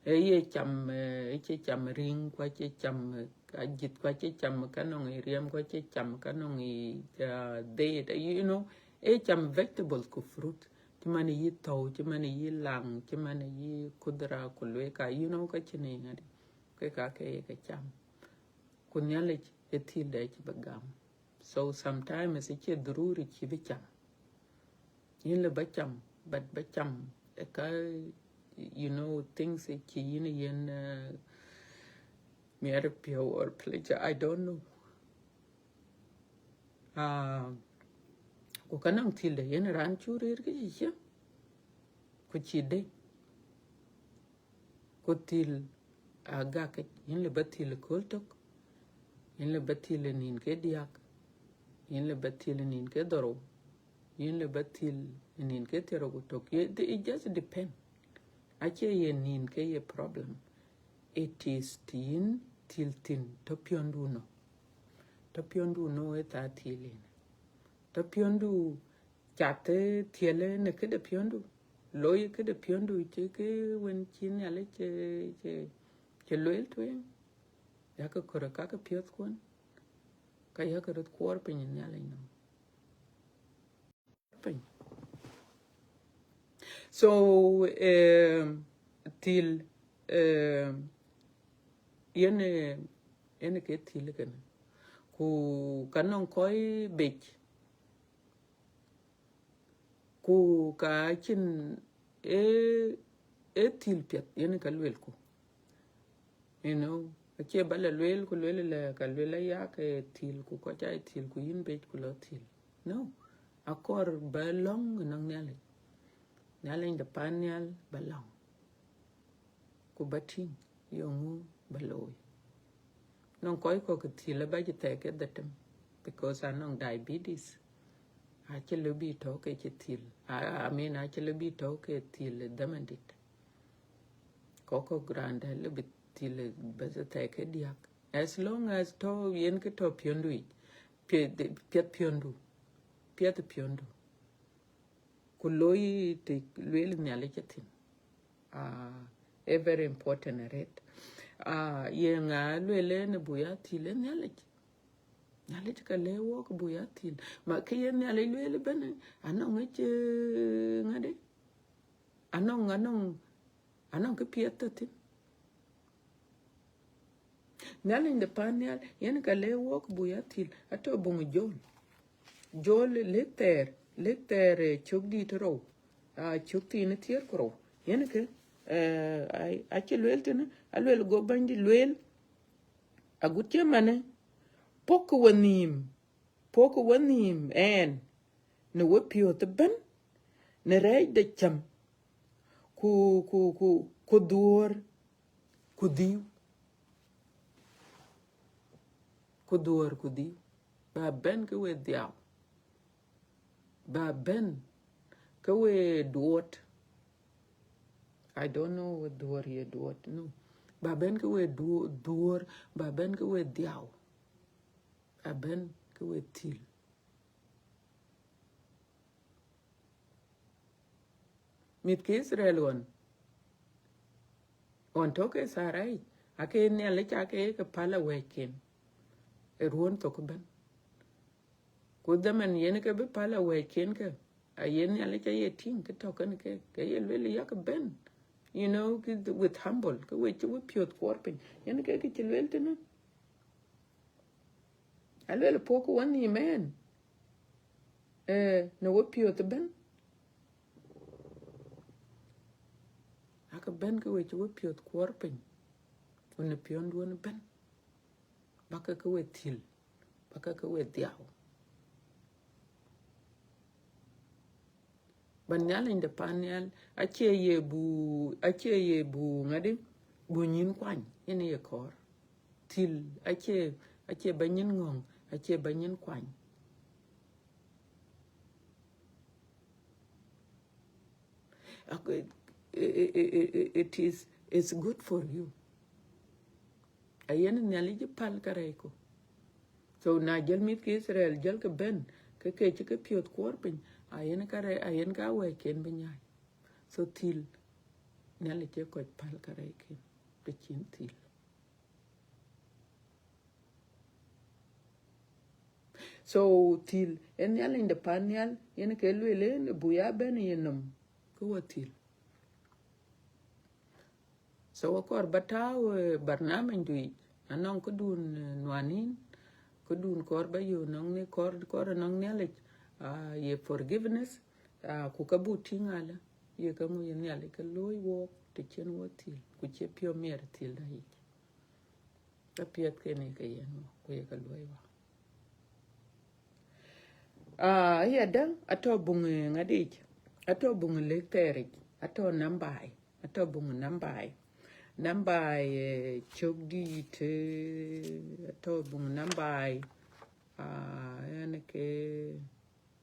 Ee ye cam, eh, ë cï cam riŋ, ku acï cam, eh, ajïth, ku acï cam ka nɔŋ ë riɛm, ku acï cam ka nɔŋ ë, ah, dheet, you know, ee cam vegetables ku fruit. Cï man yï thɔu, cï man yï laŋ, cï man yï kudhra, ku luek ka, you know, ka cïn ë ŋadï. Ke ka ke ye ke cam. Ku Nhialic ë thilde cï bï gam. So sometimes ë cie dhururi cï bï cam. Yïn lë ba cam, but ba cam ë ka, you know, things ë cï yïn yen, uh, miɛt piɔ̈u or pleasure, I don't know. Ah, ku ka nɔŋ thilde yen raan cuk rëër ke cï cam, ku cï dëny. Ku thil agak, yïn lë ba thil ë kööl tök, yïn lë ba thil ë nïn ke diäk, yïn lë ba thil ë nïn ke dhorou, yïn lë ba thil ë nïn ke thiërrou ku tök. Ye, it just depend. Acie ye nïn ke ye problem. It is të yïn thil thïn tɔ̈ piɔ̈ndu nɔ. Tɔ̈ piɔ̈ndu nɔ ë thaa thil yen. Tɔ̈ piɔ̈ndu cath ë thiël ë në këde piɔ̈ndu. Looi këde piɔ̈ndu cï ke wën cï Nhialic cï, cï, cï lueel tueŋ. Yakë kɔɔr ka ke piɔ̈thkuɔn. Ka yakë röt kuɔɔr piny ë Nhialic nɔm. Piny. So, um, thil, um, yen, eh, yen ke thil kënë. Ku ka nɔŋ kɔc bec. Ku ka cïn ë, ë thil piɛth, yen ka luelku. You know, acie ba la lueel ku lueel la ka lueel aya ke thil ku kɔc aa thil ku yïn bec ku lɔ thil. No. Akɔɔr ba lɔ̈ŋ ënɔŋ Nhialic. Nhialic de pan nhial ba lɔ̈ŋ. Ku ba tïŋ, yeŋö ba looi. Nɔŋ kɔc kɔ̈k ke thil aba cï thɛɛk ke dhetem, because anɔŋ diabetes. Acï lëu bï tɔ̈u ke cï thil. I, I mean, acï lëu bï tɔ̈u ke thil ë dhamandït. Kɔc kɔ̈k raan dɛ̈ lëu bï thil ë bɛ̈th thɛɛk ke diäk. As long as tɔ̈ yen ke tɔ̈ piɔ̈ndu yic, piɛth, piɛth piɔ̈ndu, piɛth piɔ̈ndu. Ku looi të lueel Nhialic ë thïn. Ah, ee very important arëët. Ah, ye ŋa lueel ë në buk ya thil ë Nhialic? Nhialic ka lɛ̈k wok buk ya thil. Ma kë ye Nhialic lueel ëbɛ̈n, anɔŋ ë cï ŋadï? Anɔŋ, anɔŋ, anɔŋ kë piɛth tɔ̈ thïn. Nhialic de pan nhial, yen ka lɛ̈k wok buk ya thil, atɔ̈ buŋ Jɔl. Jɔl lëk thɛɛr, lëk thɛɛr, eh, cök dït rou, ah, cök thiin thiëër ku rou. Yen ke, eh, ai, acï lueel tënë, alueel go Bɛ̈nydït lueel, agut cï manë, pɔ̈kkë wenhïïm, pɔ̈kkë wenhïïm ɛn, në wepiɔ̈ɔ̈th ëbɛ̈n, në rɛɛc de cäm, ku, ku, ku, ku dhuöör, ku dhiu. Ku dhuöör, ku dhiu. Ba bɛ̈n ke we dhiau. Ba bɛ̈n ke we duɔɔt. I don't know what dhuöör ye duɔɔt, no. Ba bɛ̈n ke we du-, dhuöör, ba bɛ̈n ke we dhiau. Ba bɛ̈n ke we thil. Mïth ke Israel ɣɔn, ɣɔn tɔ̈ ke Sarai, ake Nhialic ake ke päl awɛ̈cken ë ruɔ̈ɔ̈n thok ëbɛ̈n. Ku dhaman yen ke bï päl awɛ̈cken ke, aye Nhialic aye tïŋ ke tɔ̈ kën ke, ke ye lueel yak bɛ̈n, you know, ki, with humble, ke we cï wepiɔ̈ɔ̈th kuɔɔr piny. Yen ke kë cï lueel tënë. Alueel pɔ̈kkë wenhïïm ɛn, eh, në wepiɔ̈ɔ̈th ëbɛ̈n. Ake bɛ̈n ke we cï wepiɔ̈ɔ̈th kuɔɔr piny, ku në piɔ̈nduɔ̈n ëbɛ̈n. Bakë ke we thil, bakë ke we dhiau. Ba Nhialic de pan nhial, acie ye bu, acie ye bu ŋadi, bu nyin kuany, yen ye kɔɔr. Thil, acie, acie ba nyin ŋɔŋ, acie ba nyin kuany. Ak-, i-, i-, i-, i-, it is, it's good for you. Ayen Nhialic pal karɛcku. So na jɔl mïth ke Israel jɔl ke bɛ̈n, ke ke cï ke piɔ̈th kuɔɔr piny, ayen karɛc, ayen ka wɛ̈cken bï nyaai. So thil, Nhialic cie kɔc pal karɛcken, të cïn thil. So thil, en Nhialic de pan nhial, yen ke lueel en, bu ya bɛ̈n ye nɔm, ke wɔ thil. So akɔɔr ba tääu, eh, barnamij du yic, anɔŋ këdun, eh, nuanin, këdun kɔɔr ba yök nɔŋ ni kɔɔr, kɔɔr nɔŋ Nhialic, ah, ye forgiveness, ah, ku ka bu tïŋ alë, ye ka ŋö ye Nhialic ke looi wok, të cïn wɔ thil, ku cie piɔ̈u miɛt thil da yic. Ka piɛth kën ye ke yen wɔ, ku ye ke luɔi wɔ. Ah, ayadäŋ, atɔ̈ buŋ, eh, ŋadic, atɔ̈ buŋ lëk thɛɛric, atɔ̈ Nambai, atɔ̈ buŋ Nambai. Nambai, eh, cök dït, eh, atɔ̈ buŋ Nambai, ah, en ke,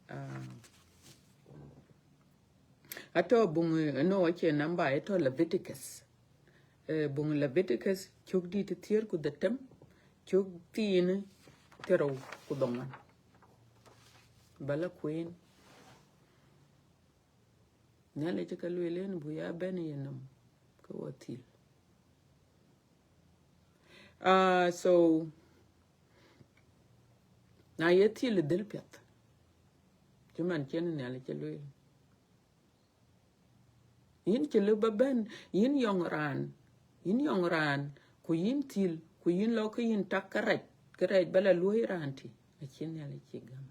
ah, atɔ̈ buŋ, eh, no, acie Nambai, atɔ̈ Leviticus. Eh, buŋ Leviticus, cök dït thiëër ku dhetem, cök thiin thiërou ku dhoŋuan. Ba la kueen. Nhialic ë ka lueel en bu ya bɛ̈n ye nɔm, ke wɔ thil. Ah, so, na ye thil dhil piɛth, cï man cïn Nhialic ë lueel. Yïn cï lëu ba bɛ̈n, yïn yɔŋ raan, yïn yɔŋ raan, ku yïn thil, ku yïn lɔ ke yïn tak kärɛc, kärɛc ba la luɔ̈i raan tï, acïn Nhialic cï gam.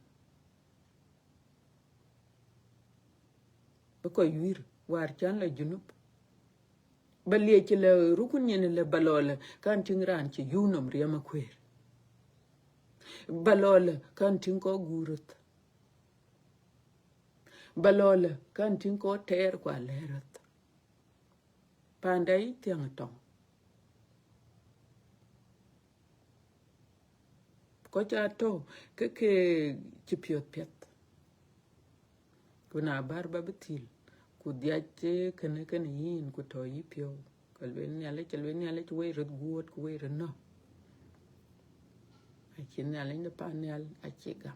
Bï kɔc wïïr, wäär cän la Junub. Ba liec cï la rukun nyin la ba lɔ la, kan tïŋ raan cï yuu nɔm riɛm akuëër. Ba lɔ la, kan tïŋ kɔc guur röth. Ba lɔ la, kan tïŋ kɔc tɛɛr ku alɛɛr röth. Panda yic thiäŋ ë tɔŋ. Kɔc aa tɔ̈ ke ke cï piɔ̈th piɛth. Ku na bär ba bï thil, ku dhiac, eh, kënë kënë yïn, ku tɔ̈ yï piɔ̈u, ka lueel Nhialic, ka lueel Nhialic, wei röt guɔ̈t, ku wei röt nɔ̈k. Acïn Nhialic de pan nhial, acï gam.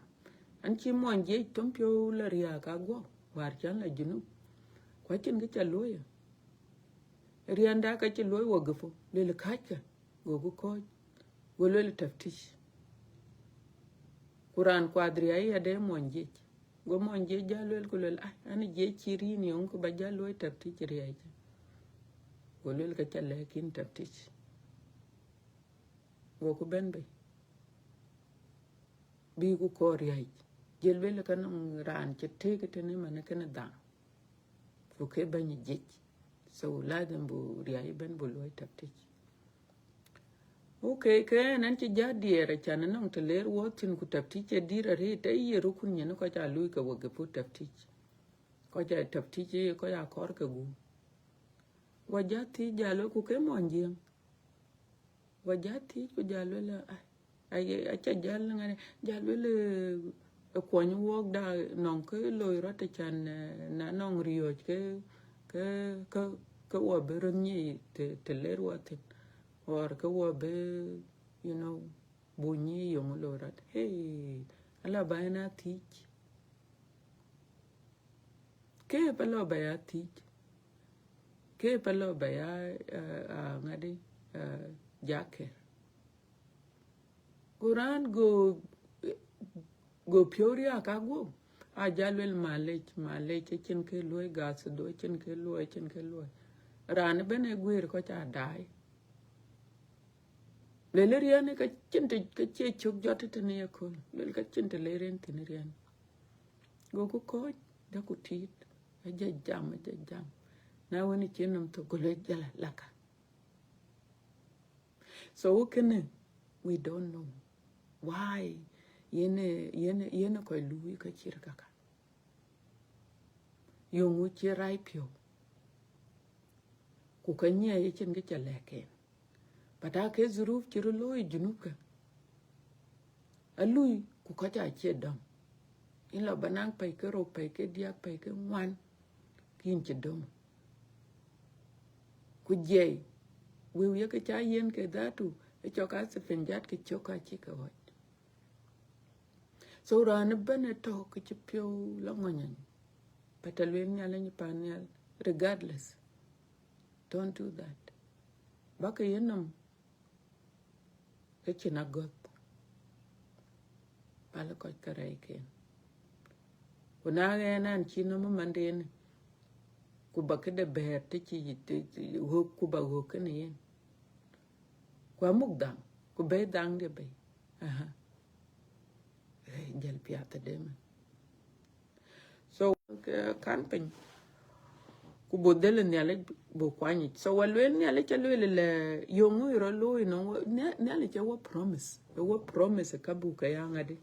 An cï muɔny jiëc thöm piɔ̈u la riääk aguɔ, wäär cän la Junub. Ku acïn kë ca luɔ̈i. Riɛnda ka cï luɔ̈i wɔ gëpɔ, lueel kääckë, goku kɔ̈ɔ̈c, go lueel taftish. Ku raan kuath riäi ade muɔny jiëc. Go muɔny jiëc jal lueel ku lueel, ai, an jiëc cï rin yöŋ ku ba jal luɔ̈i taftish riäi cë. Go lueel ka ca lɛ̈k yïn taftish. Goku bɛ̈n bei. Bï ku kɔɔr riäi. Jël lueel ka nɔŋ raan cï tëëk tënë manë kënë dhaŋ. Ku ke bɛ̈ny jiëc. So, lazim bu riäi bɛ̈n bu luɔ̈i taftish. Okay, ke en an cï ja diɛɛr acan nɔŋ të ler wɔ thïn ku taftish ë dït arëët, ë ye rukun nyin kɔc aa luui ke wɔ gëpɔ taftish. Kɔc aa taftish, kɔc aa kɔɔr ke guum. Wɔ ja thiëc jal ku ke muɔny jiëŋ. Wɔ ja thiëc ku jal lueel, ai, ai, aca jal ŋa, jal lueel, eh, kuɔny wɔk da nɔŋ ke loi rɔt acan, eh, na nɔŋ riɔ̈ɔ̈c ke, ke, ke, ke wɔ bï röt nyic të, të ler wɔ thïn. Or ke wɔ bï, you know, bu nyic yöŋ loi rɔt. Hey, ala ba en a thiëc. Ke pa lɔ ba ya thiëc. Ke pa lɔ ba ya, eh, ah, ŋadi, eh, jaker. Go raan go, go piɔ̈u riääk aguɔ. A jal lueel malec, malec, acïn kë luɔ̈i gas do, acïn kë luɔ̈i, acïn kë luɔ̈i. Raan ëbɛ̈n ë guëër kɔc aa daai. Lueel riɛn ka cïn të, ka cie cök jɔt tënë ye kööl. Lueel ka cïn të ler en thïn riɛn. Goku kɔ̈ɔ̈c, jaku tiit. Aja jam, aja jam. Na wën cï nɔm thök, go lueel jal laka. So kënë, we don't know why yen, yen, yen kɔc luui ka cït kaka. Yöŋ ŋö cï rac piɔ̈u. Ku ka nyiɛɛi ëcïn kë ca lɛ̈k en. But aa ke zuruf cï röt looi ë Junub kë. Alui ku kɔc aa cie dɔm. Yïn lɔ ba naŋ pɛ̈i ke rou, pɛ̈i ke diäk, pɛ̈i ke ŋuan, ke yïn cï döm. Ku jiɛi, wëu ye ke ca yiën ke dhatu, ë cɔk a thipin jat ke cök acï ke ɣɔc. So raan ëbɛ̈n ë tɔ̈ ke cï piɔ̈u la ŋɔny any. But alueel Nhialic pan nhial, regardless. Don't do that. Bäkë yenɔm ke cïn agɔ̈th. Pal kɔc ke rɛɛc ken. Ku na ɣɛn an cï nɔm ë manden, ku ba këde bɛ̈ɛ̈r të cï, të, të, ɣök, ku ba ɣök kënë yen. Ku amuk dhaŋ, ku bɛ̈i dhaŋdiɛ̈ bɛ̈i. Aha. Eh, jël piath ëdë mën. So, ke kan piny. Ku buk dhël Nhialic buk kuany yic. So, wa lueel Nhialic alueel lɛ yöŋ ë rɔt looi nɔŋ wɔ, Nhialic ë wɔ promise. Ë wɔ promise ka buk ke ya ŋadï.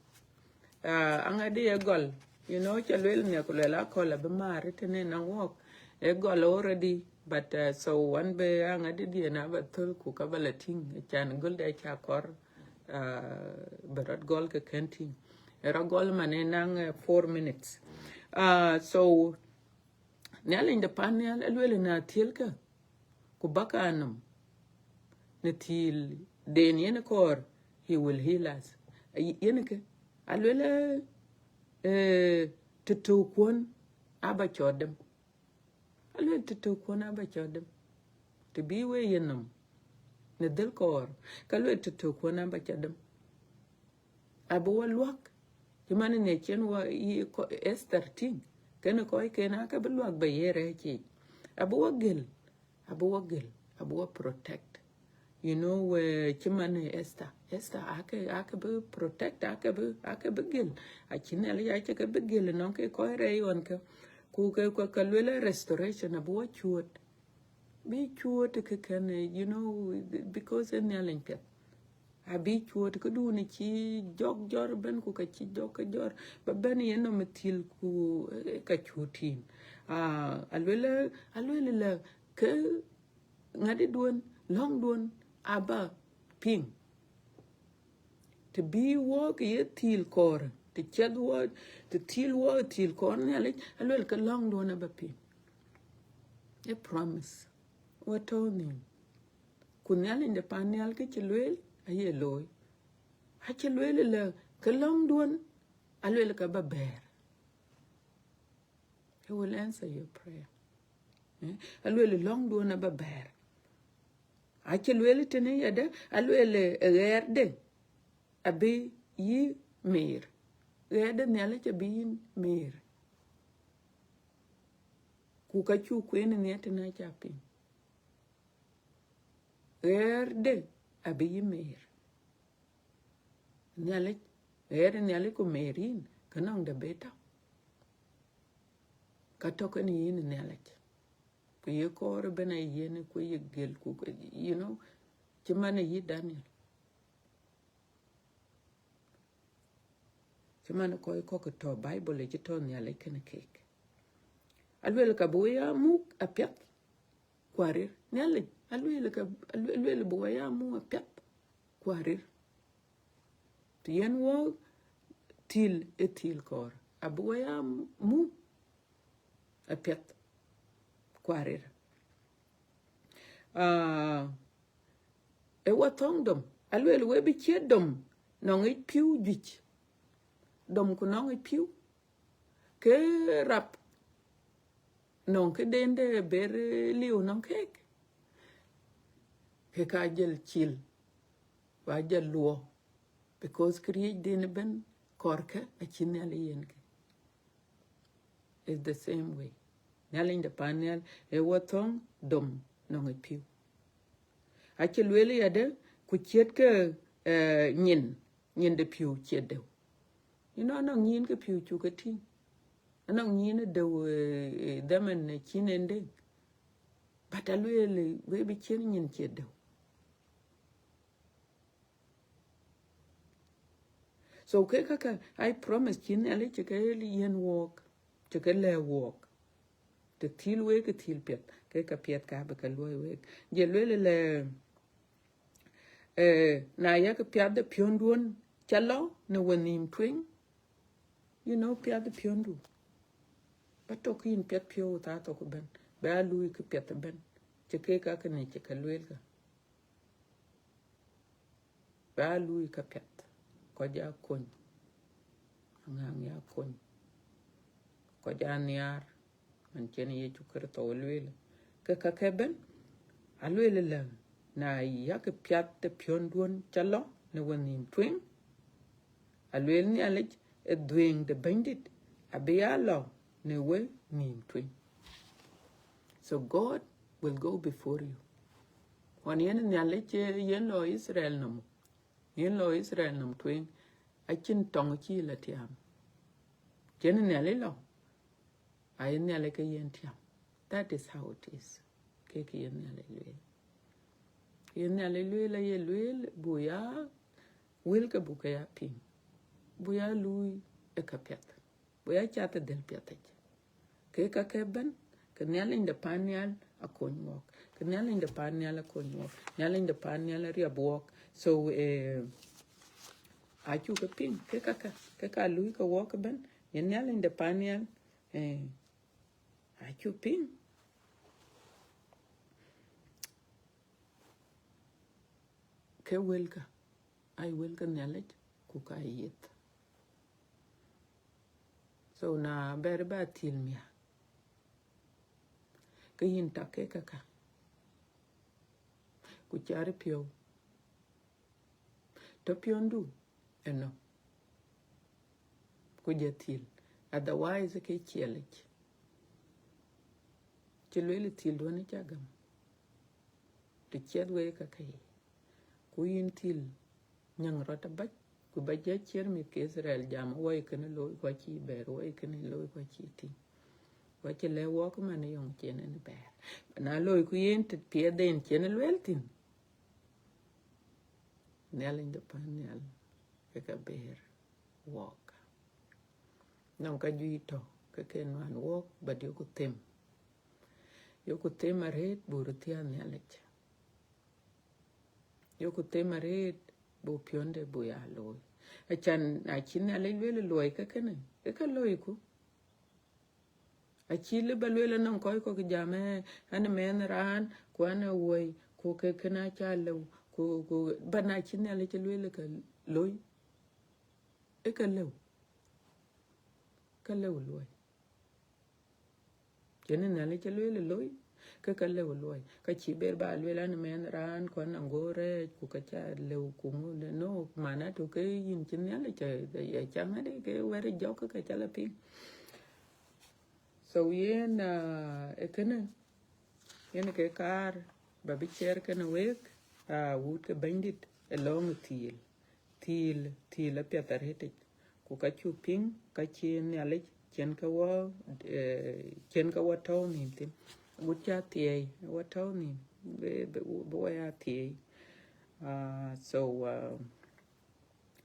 Ah, aŋadï ë gɔl, you know, ca lueel nhiɛk ku lueel akɔ̈l abï määr tënë nɔŋ wɔk. Ë gɔl already, but, uh, so wan bï aŋadï diɛn aba thöl ku ka ba la tïŋ, can göl dɛ ca kɔr, uh, bï rɔt gɔl ke kën tïŋ. Ë rɔt gɔl man ë naŋ, uh, four minutes. Uh, so, Nhialic de pan nhial alueel na thiëlkë, ku bäkë anɔm, në thiël den yen kɔɔr, he will heal us. Ay-, yen kë, alueel, eh, të tök kuɔn aba cɔɔt dem. Alueel të tök kuɔn aba cɔɔt dem. Të bï we yenɔm, në dhël kɔɔr, ka lueel të tök kuɔn aba cɔɔt dem. Abï wɔ luäk, cï man në cïn wɔ yï kɔ-, Esther tïŋ, kënë kɔcken aake bï luäk ba ye rɛɛc yiic. Abï wɔ gël, abï wɔ gël, abï wɔ protect. You know, where cï man në Esther. Esther aake, aake bï protect, aake bï, aake bï gël. Acï Nhialic aacï ke bï gël nɔŋ ke kɔc rɛɛc ɣɔn kë. Ku ke, ku ka lueel restoration, abï wɔ cuöt. Bï cuöt kë kën, eh, you know, because ë Nhialic piɛth. Abï cuöt këdun cï jɔk jɔr ëbɛ̈n ku ka cï jɔk ke jɔr. Ba bɛ̈n yenɔm thil ku, eh, ka cuöt tïn. Ah, alueel, alueel lɛ ke ŋadï duön, lɔ̈ŋ duön aba piŋ. Të bï wɔk ye thil kɔɔr, të ciɛth wɔ, të thil wɔ thil kɔɔr Nhialic, alueel ke lɔ̈ŋ duön aba piŋ. Ë promise. Wɔ tɔ̈u nhïïm. Ku Nhialic de pan nhial kë cï lueel, aye looi. Acï lueel lɛ ke lɔ̈ŋ duön, alueel ke ba bɛ̈ɛ̈r. He will answer your prayer. Eh? Alueel lɔ̈ŋ duön aba bɛ̈ɛ̈r. Acï lueel tënë yadë, alueel ë ɣɛɛrde abï yï miir. Ɣɛɛrde Nhialic abï yïn miir. Ku ka cuk kueen ë nhiɛɛr tënë aca piŋ. Ɣɛɛrde abï yï miir. Nhialic, ɣɛɛr Nhialic ku miir yïn, ke nɔŋ dë bï tɔ̈. Ka tɔ̈ kënë yïn Nhialic. Ku ye kɔɔr ëbɛ̈n a yen ku ye gël ku, you know, cï man ë yï Daniel. Cï man kɔc kɔ̈k tɔ̈ Bible cï tɔ̈ Nhialic kënë keek. Alueel ka bï we ya muk apiɛth ku arir. Nhialic, alueel ka, alueel, alueel bï we ya muk apiɛth ku arir. Të yen wɔ thil ë thil kɔɔr, abï we ya muk apiɛth ku arir. Ah, ë wɔ thɔ̈ŋ dom, alueel we bï ciët dom nɔŋ yic pïu juëc. Dom ku nɔŋ yic pïu. Ke rap nɔŋ këden de ber liu nɔŋ keek. Ke ka jël cil, wa jël luɔ. Because këriëëc den ëbɛ̈n kɔɔrkë acï Nhialic yen kë. It's the same way. Nhialic de pan nhial, ë wɔ thɔ̈ŋ dom nɔŋ yic pïu. Acï lueel yadë, ku ciët ke, eh, nyin, nyin de pïu ciët dëu. You know, anɔŋ nyin ke pïu cuk ke tïŋ. Anɔŋ nyin ë dëu, eh, eh, dhaman ë cïn en deŋ. But alueel, we bï ciën nyin ciët dëu. So ke kaka, I promise cï Nhialic cï ke yen wɔɔk, cï ke lɛ̈k wɔɔk. Të thil wek, ke thil piɛth, ke ka piɛth ka bï ka luɔi wek. Je lueel lɛ, eh, na yak piath de piɔ̈nduɔ̈n ca lɔ në we nhïïm tueŋ, you know, piath de piɔ̈ndu. Ba tök yïn piath piɔ̈u thaa thok ëbɛ̈n, ba ya luui kë piɛth ëbɛ̈n. Cï ke ka kënë cï ka lueel ka. Ba luui ka piɛth, kɔc aa kony, aŋäŋ ya kony, kɔc aa nhiaar, man cïn Yecu Kërtho lueel. Ke ka ke bɛ̈n, alueel lɛ, na yak piath de piɔ̈nduɔ̈n ca lɔ në we nhïïm tueŋ, alueel Nhialic ë dhuëëŋ de Bɛ̈nydït abï ya lɔ në we nhïïm tueŋ. So God will go before you. Ɣɔn yen Nhialic ë yen lɔ Israel nɔm, yen lɔ Israel nɔm tueŋ, acïn tɔŋ cï la tiam. Cïn Nhialic lɔ, aye Nhialic ke yen tiam. That is how it is. Ke kë yen Nhialic lueel. Yen Nhialic lueel, aye lueel, buk ya wël ke buk ke ya piŋ. Buk ya luui ë ka piɛth. Buk ya cath ë dhël piɛth yic. Ke ka ke bɛ̈n, ke Nhialic de pan nhial akony wɔk. Ke Nhialic de pan nhial akony wɔk. Nhialic de pan nhial ariɛp wɔk. So, eh, acuk ke piŋ, ke ka ke, ke ka luui ke wɔk ëbɛ̈n. Yen Nhialic de pan nhial, eh, acuk piŋ. Ke wëlkä, aye wëlkä Nhialic, ku ka yeth. So na bɛ̈ɛ̈r ba thil miäk, ke yïn tak ke kaka, ku cari piɔ̈u. Tɔ̈ piɔ̈ndu ënɔ, ku jɔ thil, otherwise ke ciɛlic. Cï lueel thil duɔ̈n ca gam, të ciɛth wek ka ke ye. Ku yïn thil, nyäŋ rɔt abac, ku ba jɔ ciɛ̈t mïth ke Israel jam, wɔ ye kënë looi ku acï bɛ̈ɛ̈r, wɔ ye kënë looi ku acï tïŋ. Ku acï lɛ̈k wɔk man yɔŋ cïn en bɛ̈ɛ̈r. Na looi ku yen të piɛth en cïn lueel thïn, Nhialic de pan nhial ke ka bɛ̈ɛ̈r wɔk. Nɔŋ ka juëc tɔ̈ ke ke nuan wɔk, but yoku them. Yoku them arëët buk röt thiäär Nhialic. Yoku them arëët buk piɔ̈nde buk ya looi. Acan, na cï Nhialic lueel luɔi ke kënë, ke ka loiku. Acï lëu ba lueel anɔŋ kɔc kɔ̈k jam, eh, an mɛnh raan, ku an awuɔi, ku ke kënë aca lëu, ku, ku, ba na cï Nhialic cï lueel ke loi, ë ke lëu, ke lëu luɔi. Cïn Nhialic cï lueel loi, ke ka lëu luɔi. Ka cï ber ba lueel an mɛnh raan, ku an aŋoot rɛɛc, ku ka ca lëu, ku ŋu, no, mana tɔ̈ ke yïn cï Nhialic ca, ca ŋadï ke wɛ̈t jɔk ke ka ca la piŋ. So yen, ah, ë kënë, yen ke kaar ba bï ciɛɛr kenë wek, ah, wut ke Bɛ̈nydït, ë lɔŋ thil, thil, thil apiɛth arëtic. Ku ka cuk piŋ, ka cï Nhialic cïn ke wɔ, eh, cïn ke wɔ tɔ̈u nhïïm thïn. Agut ca thiëëi, wɔ tɔ̈u nhïïm, bï, bï, bï wɔ ya thiëëi. Ah, so, ah,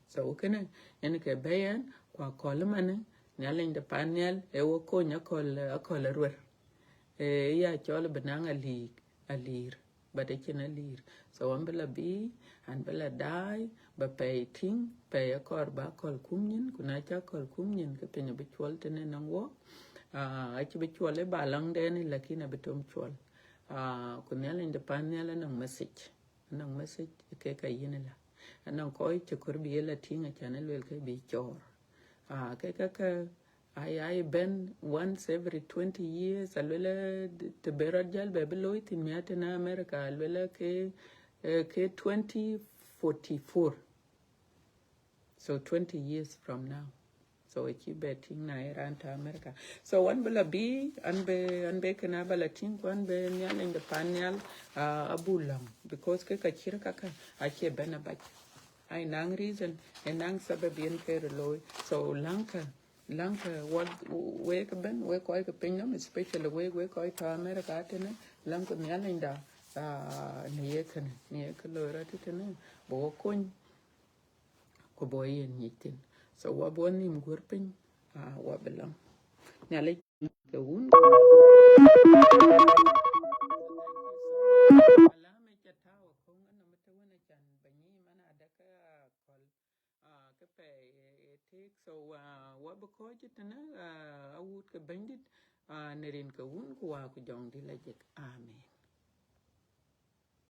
so kënë, yen ke bɛ̈ɛ̈i ɛn, ku akɔ̈l ëmanë, Nhialic de pan nhial, ë wɔ kony akɔ̈l, akɔ̈l aruer. Ë ya cɔl bï naŋ aliik, aliir, but acïn aliir. So an bï la bï, an bï la daai, ba pɛɛi tïŋ, pɛɛi akɔɔr ba akɔ̈l kum nyin, ku na ca akɔ̈l kum nyin, ke piny abï cuɔl tënë nɔŋ wɔ. Ah, acï bï cuɔl ë ba lɔŋdɛn, lakin abï tom cuɔl. Ah, ku Nhialic de pan nhial anɔŋ message. Anɔŋ message ke ka yïn la. Anɔŋ kɔc cï kɔɔr bï ye la tïŋ, acan ë lueel ke bï cɔɔr. Ah, ke ka ke, ai, ai bɛ̈n once every twenty years, alueel, eh, të bï rɔt jäl bɛ bï looi thïn miäk tënë America, alueel ke, eh, ke twenty forty-four. So twenty years from now. So acï bɛ tïŋ na ye raan tɔ̈ America. So an bï la bï, an bï, an bï kënë aba la tïŋ, ku an bï Nhialic de pan nhial, ah, abuk lɔ̈ŋ. Because ke ka cït kaka, acie bɛ̈n abac. Ai naŋ reason, ë naŋ sabab yen ke röt looi. So läŋkë, läŋkë wɔ, wek ëbɛ̈n, wek kɔc ke pinynɔm, especially wek, wek kɔc tɔ̈ America tënë, läŋkë Nhialic da, ah, në ye kënë, në ye kë loi rɔt tënë, bï wɔ kony, ku bï wɔ yen nyic thïn. So wɔ bï wɔ nhïïm guɔ̈r piny, ah, wɔ bï lɔ̈ŋ. Nhialic ke wun, ku Alam ca tääu aköŋ, anɔm të wën acan ba nyïï man adä ke akɔ̈l, ah, ke pɛɛi ë tëk. So, ah, wɔ bï kɔ̈ɔ̈c tënë, ah, awut ke Bɛ̈nydït, ah, në rin ke Wun ku Wä ku Jɔŋdït Lajik. Amen.